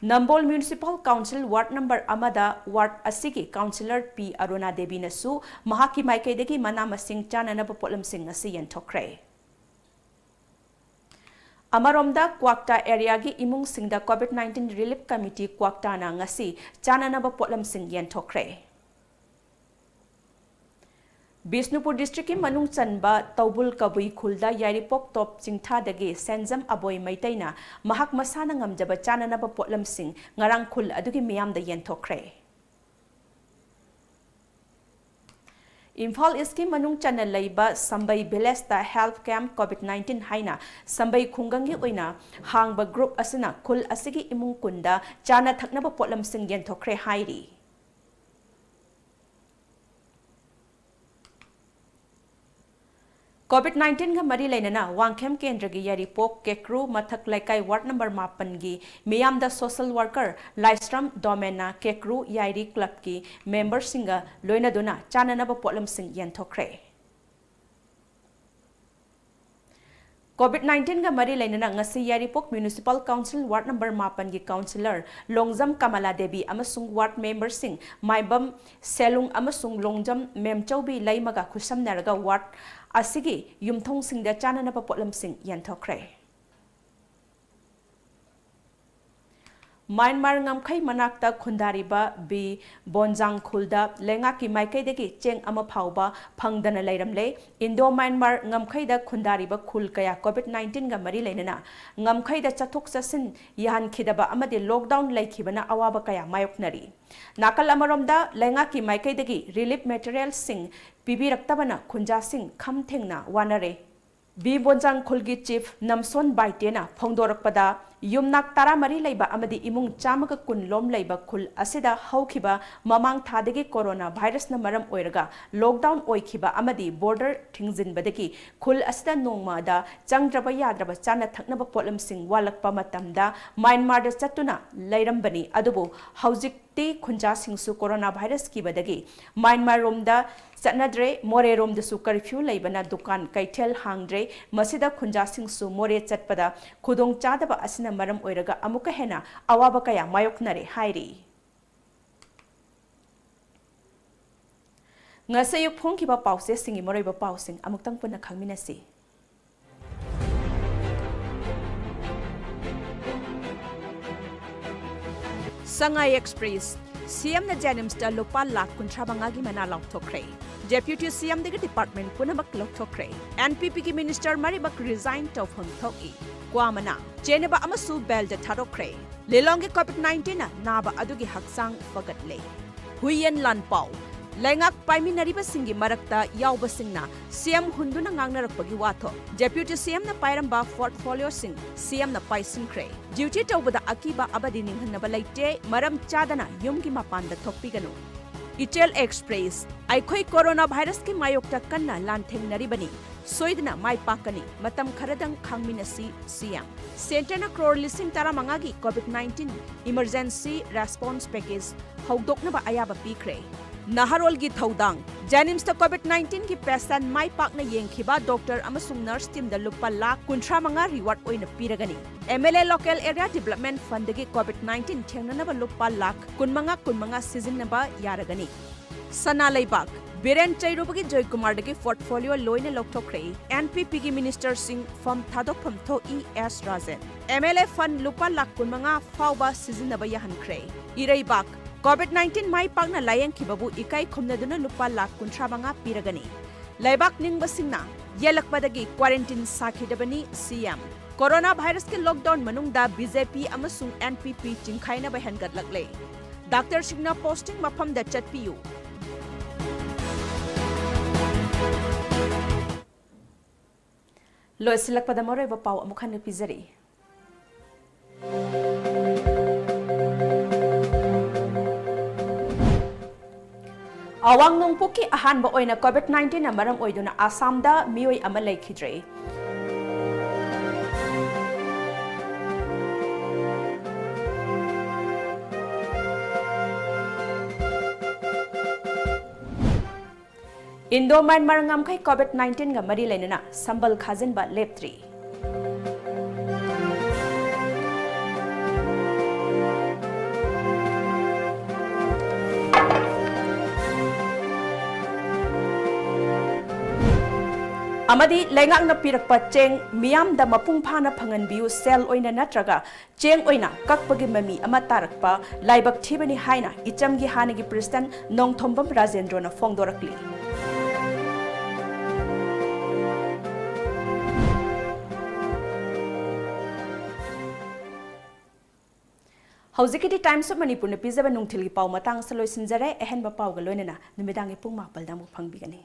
ꯅꯝꯕꯣꯜ Municipal Council Ward Number ꯑꯃꯗ ward ꯑꯁꯤꯒꯤ Councillor ꯄꯤ ꯑꯔꯨꯅꯥ ꯗꯦꯕꯤꯅꯁꯨ ꯃꯍꯥꯛꯀꯤ ꯃꯥꯏꯀꯩꯗꯒꯤ ꯃꯅꯥ ꯃꯁꯤꯡ ꯆꯥꯅꯅꯕ ꯄꯣꯠꯂꯝꯁꯤꯡ ꯑꯁꯤ ꯌꯦꯟꯊꯣꯛꯈ꯭ꯔꯦ꯫ ꯑꯃꯔꯣꯝꯗ, ꯀ꯭ꯋꯥꯛꯇꯥ areaꯒꯤ ꯏꯃꯨꯡꯁꯤꯡꯗ COVID nineteen Relief Committee ꯀ꯭ꯋꯥꯛꯇꯥꯅ ꯉꯁꯤ ꯆꯥꯅꯅꯕ ꯄꯣꯠꯂꯝꯁꯤꯡ ꯌꯦꯟꯊꯣꯛꯈ꯭ꯔꯦ꯫ ꯕꯤꯁꯅꯨꯄꯨꯔ districtꯀꯤ ꯃꯅꯨꯡ ꯆꯟꯕ ꯇꯧꯕꯨꯜ ꯀꯕꯨꯏ ꯈꯨꯜꯗ ꯌꯥꯏꯔꯤꯄꯣꯛ ꯇꯣꯞ ꯆꯤꯡꯊꯥꯗꯒꯤ ꯁꯦꯟꯖꯝ ꯑꯕꯣꯏ ꯃꯩꯇꯩꯅ ꯃꯍꯥꯛ ꯃꯁꯥꯅ ꯉꯝꯖꯕ ꯆꯥꯅꯅꯕ ꯄꯣꯠꯂꯝꯁꯤꯡ ꯉꯔꯥꯡ ꯈꯨꯜ ꯑꯗꯨꯒꯤ ꯃꯤꯌꯥꯝꯗ ꯌꯦꯟꯊꯣꯛꯈ꯭ꯔꯦ꯫ ꯏꯝꯐꯥꯜ Eastꯀꯤ ꯃꯅꯨꯡ ꯆꯟꯅ ꯂꯩꯕ ꯁꯝꯕꯩ villageꯇ health camp COVID nineteen ꯍꯥꯏꯅ ꯁꯝꯕꯩ ꯈꯨꯡꯒꯪꯒꯤ ꯑꯣꯏꯅ ꯍꯥꯡꯕ group ꯑꯁꯤꯅ ꯈꯨꯜ ꯑꯁꯤꯒꯤ ꯏꯃꯨꯡ ꯀꯨꯟꯗ ꯆꯥꯅ ꯊꯛꯅꯕ ꯄꯣꯠꯂꯝꯁꯤꯡ ꯌꯦꯟꯊꯣꯛꯈ꯭ꯔꯦ ꯍꯥꯏꯔꯤ꯫ COVID nineteenꯒ ꯃꯔꯤ ꯂꯩꯅꯅ ꯋꯥꯡꯈꯦꯝ ꯀꯦꯟꯗ꯭ꯔꯒꯤ ꯌꯥꯏꯔꯤꯄꯣꯛ ꯀꯦꯀ꯭ꯔꯨ ꯃꯊꯛ ꯂꯩꯀꯥꯏ ward number ꯃꯥꯄꯟꯒꯤ ꯃꯤꯌꯥꯝꯗ social worker ꯂꯥꯏꯁ꯭ꯔꯝ ꯗꯣꯃꯦꯟꯅ ꯀꯦꯀ꯭ꯔꯨ ꯌꯥꯏꯔꯤ clubꯀꯤ memberꯁꯤꯡꯒ ꯂꯣꯏꯅꯗꯨꯅ ꯆꯥꯅꯅꯕ ꯄꯣꯠꯂꯝꯁꯤꯡ ꯌꯦꯟꯊꯣꯛꯈ꯭ꯔꯦ꯫ COVID nineteenꯒ ꯃꯔꯤ ꯂꯩꯅꯅ ꯉꯁꯤ ꯌꯥꯏꯔꯤꯄꯣꯛ Municipal Council ward number ꯃꯥꯄꯟꯒꯤ councillor ꯂꯣꯡꯖꯝ ꯀꯃꯂꯥ ꯗꯦꯕꯤ ꯑꯃꯁꯨꯡ ward memberꯁꯤꯡ ꯃꯥꯏꯕꯝ ꯁꯦꯂꯨꯡ ꯑꯃꯁꯨꯡ ꯂꯣꯡꯖꯝ ꯃꯦꯝꯆꯧꯕꯤ ꯂꯩꯃꯒ ꯈꯨꯠꯁꯝꯅꯔꯒ ward ꯑꯁꯤꯒꯤ ꯌꯨꯝꯊꯣꯡꯁꯤꯡꯗ ꯆꯥꯅꯅꯕ ꯄꯣꯠꯂꯝꯁꯤꯡ ꯌꯦꯟꯊꯣꯛꯈ꯭ꯔꯦ꯫ ꯃ꯭ꯌꯥꯟꯃꯥꯔ ꯉꯝꯈꯩ ꯃꯅꯥꯛꯇ ꯈꯨꯟꯗꯥꯔꯤꯕ ꯕꯤ ꯕꯣꯟꯖꯥꯡ ꯈꯨꯜꯗ ꯂꯩꯉꯥꯛꯀꯤ ꯃꯥꯏꯀꯩꯗꯒꯤ ꯆꯦꯡ ꯑꯃ ꯐꯥꯎꯕ ꯐꯪꯗꯅ ꯂꯩꯔꯝꯂꯦ꯫ ꯏꯟꯗꯣ ꯃ꯭ꯌꯥꯟꯃꯥꯔ ꯉꯝꯈꯩꯗ ꯈꯨꯟꯗꯥꯔꯤꯕ ꯈꯨꯜ ꯀꯌꯥ COVID nineteenꯒ ꯃꯔꯤ ꯂꯩꯅꯅ ꯉꯝꯈꯩꯗ ꯆꯠꯊꯣꯛ ꯆꯠꯁꯤꯟ ꯌꯥꯍꯟꯈꯤꯗꯕ ꯑꯃꯗꯤ lockdown ꯂꯩꯈꯤꯕꯅ ꯑꯋꯥꯕ ꯀꯌꯥ ꯃꯥꯌꯣꯛꯅꯔꯤ꯫ ꯅꯥꯀꯜ ꯑꯃꯔꯣꯝꯗ, ꯂꯩꯉꯥꯛꯀꯤ ꯃꯥꯏꯀꯩꯗꯒꯤ relief materialꯁꯤꯡ ꯄꯤꯕꯤꯔꯛꯇꯕꯅ ꯈꯨꯟꯖꯥꯁꯤꯡ ꯈꯝ ꯊꯦꯡꯅ ꯋꯥꯅꯔꯦ꯫ ꯕꯤ ꯕꯣꯟꯖꯥꯡ ꯈꯨꯜꯒꯤ chief ꯅꯝꯁꯣꯟ ꯕꯥꯏꯇꯦꯅ ꯐꯣꯡꯗꯣꯔꯛꯄꯗ, ꯌꯨꯝꯅꯥꯛ ꯇꯔꯥꯃꯔꯤ ꯂꯩꯕ ꯑꯃꯗꯤ ꯏꯃꯨꯡ ꯆꯥꯝꯃꯒ ꯀꯨꯟ ꯂꯣꯝ ꯂꯩꯕ ꯈꯨꯜ ꯑꯁꯤꯗ ꯍꯧꯈꯤꯕ ꯃꯃꯥꯡ ꯊꯥꯗꯒꯤ corona virusꯅ ꯃꯔꯝ ꯑꯣꯏꯔꯒ lockdown ꯑꯣꯏꯈꯤꯕ ꯑꯃꯗꯤ border ꯊꯤꯡꯖꯤꯟꯕꯗꯒꯤ ꯈꯨꯜ ꯑꯁꯤꯗ ꯅꯣꯡꯃꯗ ꯆꯪꯗ꯭ꯔꯕ ꯌꯥꯗ꯭ꯔꯕ ꯆꯥꯅ ꯊꯛꯅꯕ ꯄꯣꯠꯂꯝꯁꯤꯡ ꯋꯥꯠꯂꯛꯄ ꯃꯇꯝꯗ ꯃ꯭ꯌꯥꯟꯃꯥꯔꯗ ꯆꯠꯇꯨꯅ ꯂꯩꯔꯝꯕꯅꯤ꯫ ꯑꯗꯨꯕꯨ ꯍꯧꯖꯤꯛꯇꯤ ꯈꯨꯟꯖꯥꯁꯤꯡꯁꯨ corona virus ꯀꯤꯕꯗꯒꯤ ꯃ꯭ꯌꯥꯟꯃꯥꯔꯔꯣꯝꯗ ꯆꯠꯅꯗ꯭ꯔꯦ꯫ ꯃꯣꯔꯦꯔꯣꯝꯗꯁꯨ curfew ꯂꯩꯕꯅ ꯗꯨꯀꯥꯟ ꯀꯩꯊꯦꯜ ꯍꯥꯡꯗ꯭ꯔꯦ꯫ ꯃꯁꯤꯗ ꯈꯨꯟꯖꯥꯁꯤꯡꯁꯨ ꯃꯣꯔꯦ ꯆꯠꯄꯗ ꯈꯨꯗꯣꯡꯆꯥꯗꯕ ꯑꯁꯤꯅ ꯃꯔꯝ ꯑꯣꯏꯔꯒ ꯑꯃꯨꯛꯀ ꯍꯦꯟꯅ ꯑꯋꯥꯕ ꯀꯌꯥ ꯃꯥꯌꯣꯛꯅꯔꯦ ꯍꯥꯏꯔꯤ꯫ ꯉꯁꯤ ꯑꯌꯨꯛ ꯐꯣꯡꯈꯤꯕ ꯄꯥꯎꯆꯦꯁꯤꯡꯒꯤ ꯃꯔꯨꯑꯣꯏꯕ ꯄꯥꯎꯁꯤꯡ ꯑꯃꯨꯛꯇꯪ ꯄꯨꯟꯅ ꯈꯪꯃꯤꯟꯅꯁꯤ꯫ ꯁꯉꯥꯏ ꯑꯦꯛꯁꯄ꯭ꯔꯦꯁ, ꯁꯤꯑꯦꯝꯅ ꯖꯦꯅꯤꯝꯁꯇ ꯂꯨꯄꯥ ꯂꯥꯈ ꯀꯨꯟꯊ꯭ꯔꯥ ꯃꯉꯥꯒꯤ ꯃꯅꯥ ꯂꯥꯎꯊꯣꯛꯈ꯭ꯔꯦ꯫ ꯗꯦꯄ꯭ꯌꯨꯇꯤ ꯁꯤꯑꯦꯝꯗꯒꯤ ꯗꯤꯄꯥꯔꯠꯃꯦꯟ ꯄꯨꯝꯅꯃꯛ ꯂꯧꯊꯣꯛꯈ꯭ꯔꯦ꯫ ꯑꯦꯟꯄꯤꯄꯤꯒꯤ ꯃꯤꯅꯤꯁꯇꯔ ꯃꯔꯤꯃꯛ ꯔꯤꯖꯥꯏꯟ ꯇꯧꯐꯝ ꯊꯣꯛꯏ꯫ ꯀ꯭ꯋꯥ ꯃꯅꯥ, ꯆꯦꯟꯅꯕ ꯑꯃꯁꯨ ꯕꯦꯜꯗ ꯊꯥꯗꯣꯛꯈ꯭ꯔꯦ꯫ ꯂꯤꯂꯣꯡꯒꯤ ꯀꯣꯚꯤꯗ ꯅꯥꯏꯟꯇꯤꯟꯅ ꯅꯥꯕ ꯑꯗꯨꯒꯤ ꯍꯛꯆꯥꯡ ꯐꯒꯠꯂꯦ꯫ ꯍꯨꯏꯌꯦꯟ ꯂꯥꯟꯄꯥꯎ, ꯂꯩꯉꯥꯛ ꯄꯥꯏꯃꯤꯟꯅꯔꯤꯕꯁꯤꯡꯒꯤ ꯃꯔꯛꯇ ꯌꯥꯎꯕꯁꯤꯡꯅ ꯁꯤꯑꯦꯝ ꯍꯨꯟꯗꯨꯅ ꯉꯥꯡꯅꯔꯛꯄꯒꯤ ꯋꯥꯊꯣꯛ꯫ ꯗꯦꯄ꯭ꯌꯨꯇꯤ ꯁꯤꯑꯦꯝꯅ ꯄꯥꯏꯔꯝꯕ ꯄꯣꯔꯠꯐꯣꯂꯤꯑꯣꯁꯤꯡ ꯁꯤꯑꯦꯝꯅ ꯄꯥꯏꯁꯤꯟꯈ꯭ꯔꯦ꯫ ꯗ꯭ꯌꯨꯇꯤ ꯇꯧꯕꯗ ꯑꯀꯤꯕ ꯑꯃꯗꯤ ꯅꯤꯡꯍꯟꯅꯕ ꯂꯩꯇꯦ, ꯃꯔꯝ ꯆꯥꯗꯅ ꯌꯨꯝꯒꯤ ꯃꯄꯥꯟꯗ ꯊꯣꯛꯄꯤꯒꯅꯨ꯫ ꯏꯆꯦꯜ ꯑꯦꯛꯁꯄ꯭ꯔꯦꯁ, ꯑꯩꯈꯣꯏ ꯀꯣꯔꯣꯅꯥ ꯚꯥꯏꯔꯁꯀꯤ ꯃꯥꯌꯣꯛꯇ ꯀꯟꯅ ꯂꯥꯟꯊꯦꯡꯅꯔꯤꯕꯅꯤ, ꯁꯣꯏꯗꯅ ꯃꯥꯏ ꯄꯥꯛꯀꯅꯤ, ꯃꯇꯝ ꯈꯔꯗꯪ ꯈꯥꯡꯃꯤꯟꯅꯁꯤ, ꯁꯤꯑꯦꯝ꯫ ꯁꯦꯟꯇꯔꯅ ꯀ꯭ꯔꯣꯔ ꯂꯤꯁꯤꯡ ꯇꯔꯥꯃꯉꯥꯒꯤ COVID nineteen emergency response package ꯍꯧꯗꯣꯛꯅꯕ ꯑꯌꯥꯕ ꯄꯤꯈ꯭ꯔꯦ꯫ ꯅꯍꯥꯔꯣꯜꯒꯤ ꯊꯧꯗꯥꯡ, ꯖꯦꯅꯤꯝꯁꯇ ꯀꯣꯚꯤꯗ ꯅꯥꯏꯟꯇꯤꯟꯒꯤ ꯄꯦꯁꯦꯟ ꯃꯥꯏ ꯄꯥꯛꯅ ꯌꯦꯡꯈꯤꯕ ꯗꯣꯛꯇꯔ ꯑꯃꯁꯨꯡ ꯅꯔꯁ ꯇꯤꯝꯗ ꯂꯨꯄꯥ ꯂꯥꯈ ꯀꯨꯟꯊ꯭ꯔꯥ ꯃꯉꯥ ꯔꯤꯋꯥꯔꯗ ꯑꯣꯏꯅ ꯄꯤꯔꯒꯅꯤ꯫ M L A local area development ꯐꯟꯗꯒꯤ ꯀꯣꯚꯤꯗ ꯅꯥꯏꯟꯇꯤꯟ ꯊꯦꯡꯅꯅꯕ ꯂꯨꯄꯥ ꯂꯥꯈ ꯀꯨꯟꯃꯉꯥ ꯀꯨꯟꯃꯉꯥ ꯁꯤꯖꯤꯟꯅꯕ ꯌꯥꯔꯒꯅꯤ꯫ ꯁꯅꯥ ꯂꯩꯕꯥꯛ, ꯕꯤꯔꯦꯟ ꯆꯩꯔꯨꯕꯒꯤ ꯖꯣꯏꯀꯨꯃꯥꯔꯗꯒꯤ ꯄꯣꯔꯠꯐꯣꯂꯤꯑꯣ ꯂꯣꯏꯅ ꯂꯧꯊꯣꯛꯈ꯭ꯔꯦ꯫ ꯑꯦꯟ ꯄꯤ ꯄꯤꯒꯤ ꯃꯤꯅꯤꯁꯇꯔꯁꯤꯡ ꯐꯝ ꯊꯥꯗꯣꯛꯐꯝ ꯊꯣꯛꯏ, ꯑꯦꯁ ꯔꯥꯖꯦꯟ꯫ ꯑꯦꯝ ꯑꯦꯜ ꯑꯦ ꯐꯟ ꯂꯨꯄꯥ ꯂꯥꯈ ꯀꯨꯟꯃꯉꯥ ꯐꯥꯎꯕ ꯁꯤꯖꯤꯟꯅꯕ ꯌꯥꯍꯟꯈ꯭ꯔꯦ꯫ ꯏꯔꯩꯕꯥꯛ, ꯀꯣꯚꯤꯗ ꯅꯥꯏꯟꯇꯤꯟ ꯃꯥꯏ ꯄꯥꯛꯅ ꯂꯥꯌꯦꯡꯈꯤꯕꯕꯨ ꯏꯀꯥꯏ ꯈꯨꯝꯅꯗꯨꯅ ꯂꯨꯄꯥ ꯂꯥꯈ ꯀꯨꯟꯊ꯭ꯔꯥ ꯃꯉꯥ ꯄꯤꯔꯒꯅꯤ꯫ ꯂꯩꯕꯥꯛ ꯅꯤꯡꯕꯁꯤꯡꯅ ꯌꯦꯜꯂꯛꯄꯗꯒꯤ ꯀ꯭ꯋꯥꯔꯦꯟꯇꯤꯟ ꯁꯥꯈꯤꯗꯕꯅꯤ, ꯁꯤꯑꯦꯝ꯫ ꯀꯣꯔꯣꯅꯥ ꯚꯥꯏꯔꯁꯀꯤ ꯂꯣꯛꯗꯥꯎꯟ ꯃꯅꯨꯡꯗ ꯕꯤ ꯖꯦ ꯄꯤ ꯑꯃꯁꯨꯡ ꯑꯦꯟ ꯄꯤ ꯄꯤ ꯆꯤꯡꯈꯥꯏꯅꯕ ꯍꯦꯟꯒꯠꯂꯛꯂꯦ꯫ ꯗꯥꯛꯇꯔꯁꯤꯡꯅ ꯄꯣꯁꯇꯤꯡ ꯃꯐꯝꯗ ꯆꯠꯄꯤꯌꯨ꯫ ꯂꯣꯏꯁꯤꯜꯂꯛꯄꯗ ꯃꯔꯨꯑꯣꯏꯕ ꯄꯥꯎ ꯑꯃꯨꯛ ꯍꯟꯅ ꯄꯤꯖꯔꯤ꯫ ꯑꯋꯥꯡ ꯅꯣꯡꯄꯣꯛꯀꯤ ꯑꯍꯥꯟꯕ ꯑꯣꯏꯅ ꯀꯣꯚꯤꯗ ꯅꯥꯏꯟꯇꯤꯟꯅ ꯃꯔꯝ ꯑꯣꯏꯗꯨꯅ ꯑꯁꯥꯝꯗ ꯃꯤꯑꯣꯏ ꯑꯃ ꯂꯩꯈꯤꯗ꯭ꯔꯦ꯫ ꯏꯟꯗꯣ ꯃ꯭ꯌꯥꯟꯃꯥꯔ ꯉꯝꯈꯩ ꯀꯣꯚꯤꯗ ꯅꯥꯏꯟꯇꯤꯟꯒ ꯃꯔꯤ ꯂꯩꯅꯅ ꯁꯝꯕꯜ ꯈꯥꯖꯤꯟꯕ ꯂꯦꯞꯇ꯭ꯔꯤ꯫ ꯑꯃꯗꯤ ꯂꯩꯉꯥꯛꯅ ꯄꯤꯔꯛꯄ ꯆꯦꯡ ꯃꯤꯌꯥꯝꯗ ꯃꯄꯨꯡ ꯐꯥꯅ ꯐꯪꯍꯟꯕꯤꯌꯨ, ꯁꯦꯜ ꯑꯣꯏꯅ ꯅꯠꯇ꯭ꯔꯒ ꯆꯦꯡ ꯑꯣꯏꯅ ꯀꯛꯄꯒꯤ ꯃꯃꯤ ꯑꯃ ꯇꯥꯔꯛꯄ ꯂꯥꯏꯕꯛ ꯊꯤꯕꯅꯤ ꯍꯥꯏꯅ ꯏꯆꯝꯒꯤ ꯍꯥꯟꯅꯒꯤ ꯄ꯭ꯔꯦꯁꯤꯗꯦꯟꯠ ꯅꯣꯡꯊꯣꯝꯕꯝ ꯔꯥꯖꯦꯟꯗ꯭ꯔꯣꯅ ꯐꯣꯡꯗꯣꯔꯛꯂꯤ꯫ ꯍꯧꯖꯤꯛꯀꯤꯗꯤ Times of Manipurꯅ ꯄꯤꯖꯕ ꯅꯨꯡꯊꯤꯜꯒꯤ ꯄꯥꯎ ꯃꯇꯥꯡ ꯑꯁꯤꯗ ꯂꯣꯏꯁꯤꯟꯖꯔꯦ꯫ ꯑꯍꯦꯟꯕ ꯄꯥꯎꯒ ꯂꯣꯏꯅꯅ ꯅꯨꯃꯤꯗꯥꯡꯒꯤ ꯄꯨꯡ ꯃꯥꯄꯜꯗ ꯑꯃꯨꯛ ꯐꯪꯕꯤꯒꯅꯤ꯫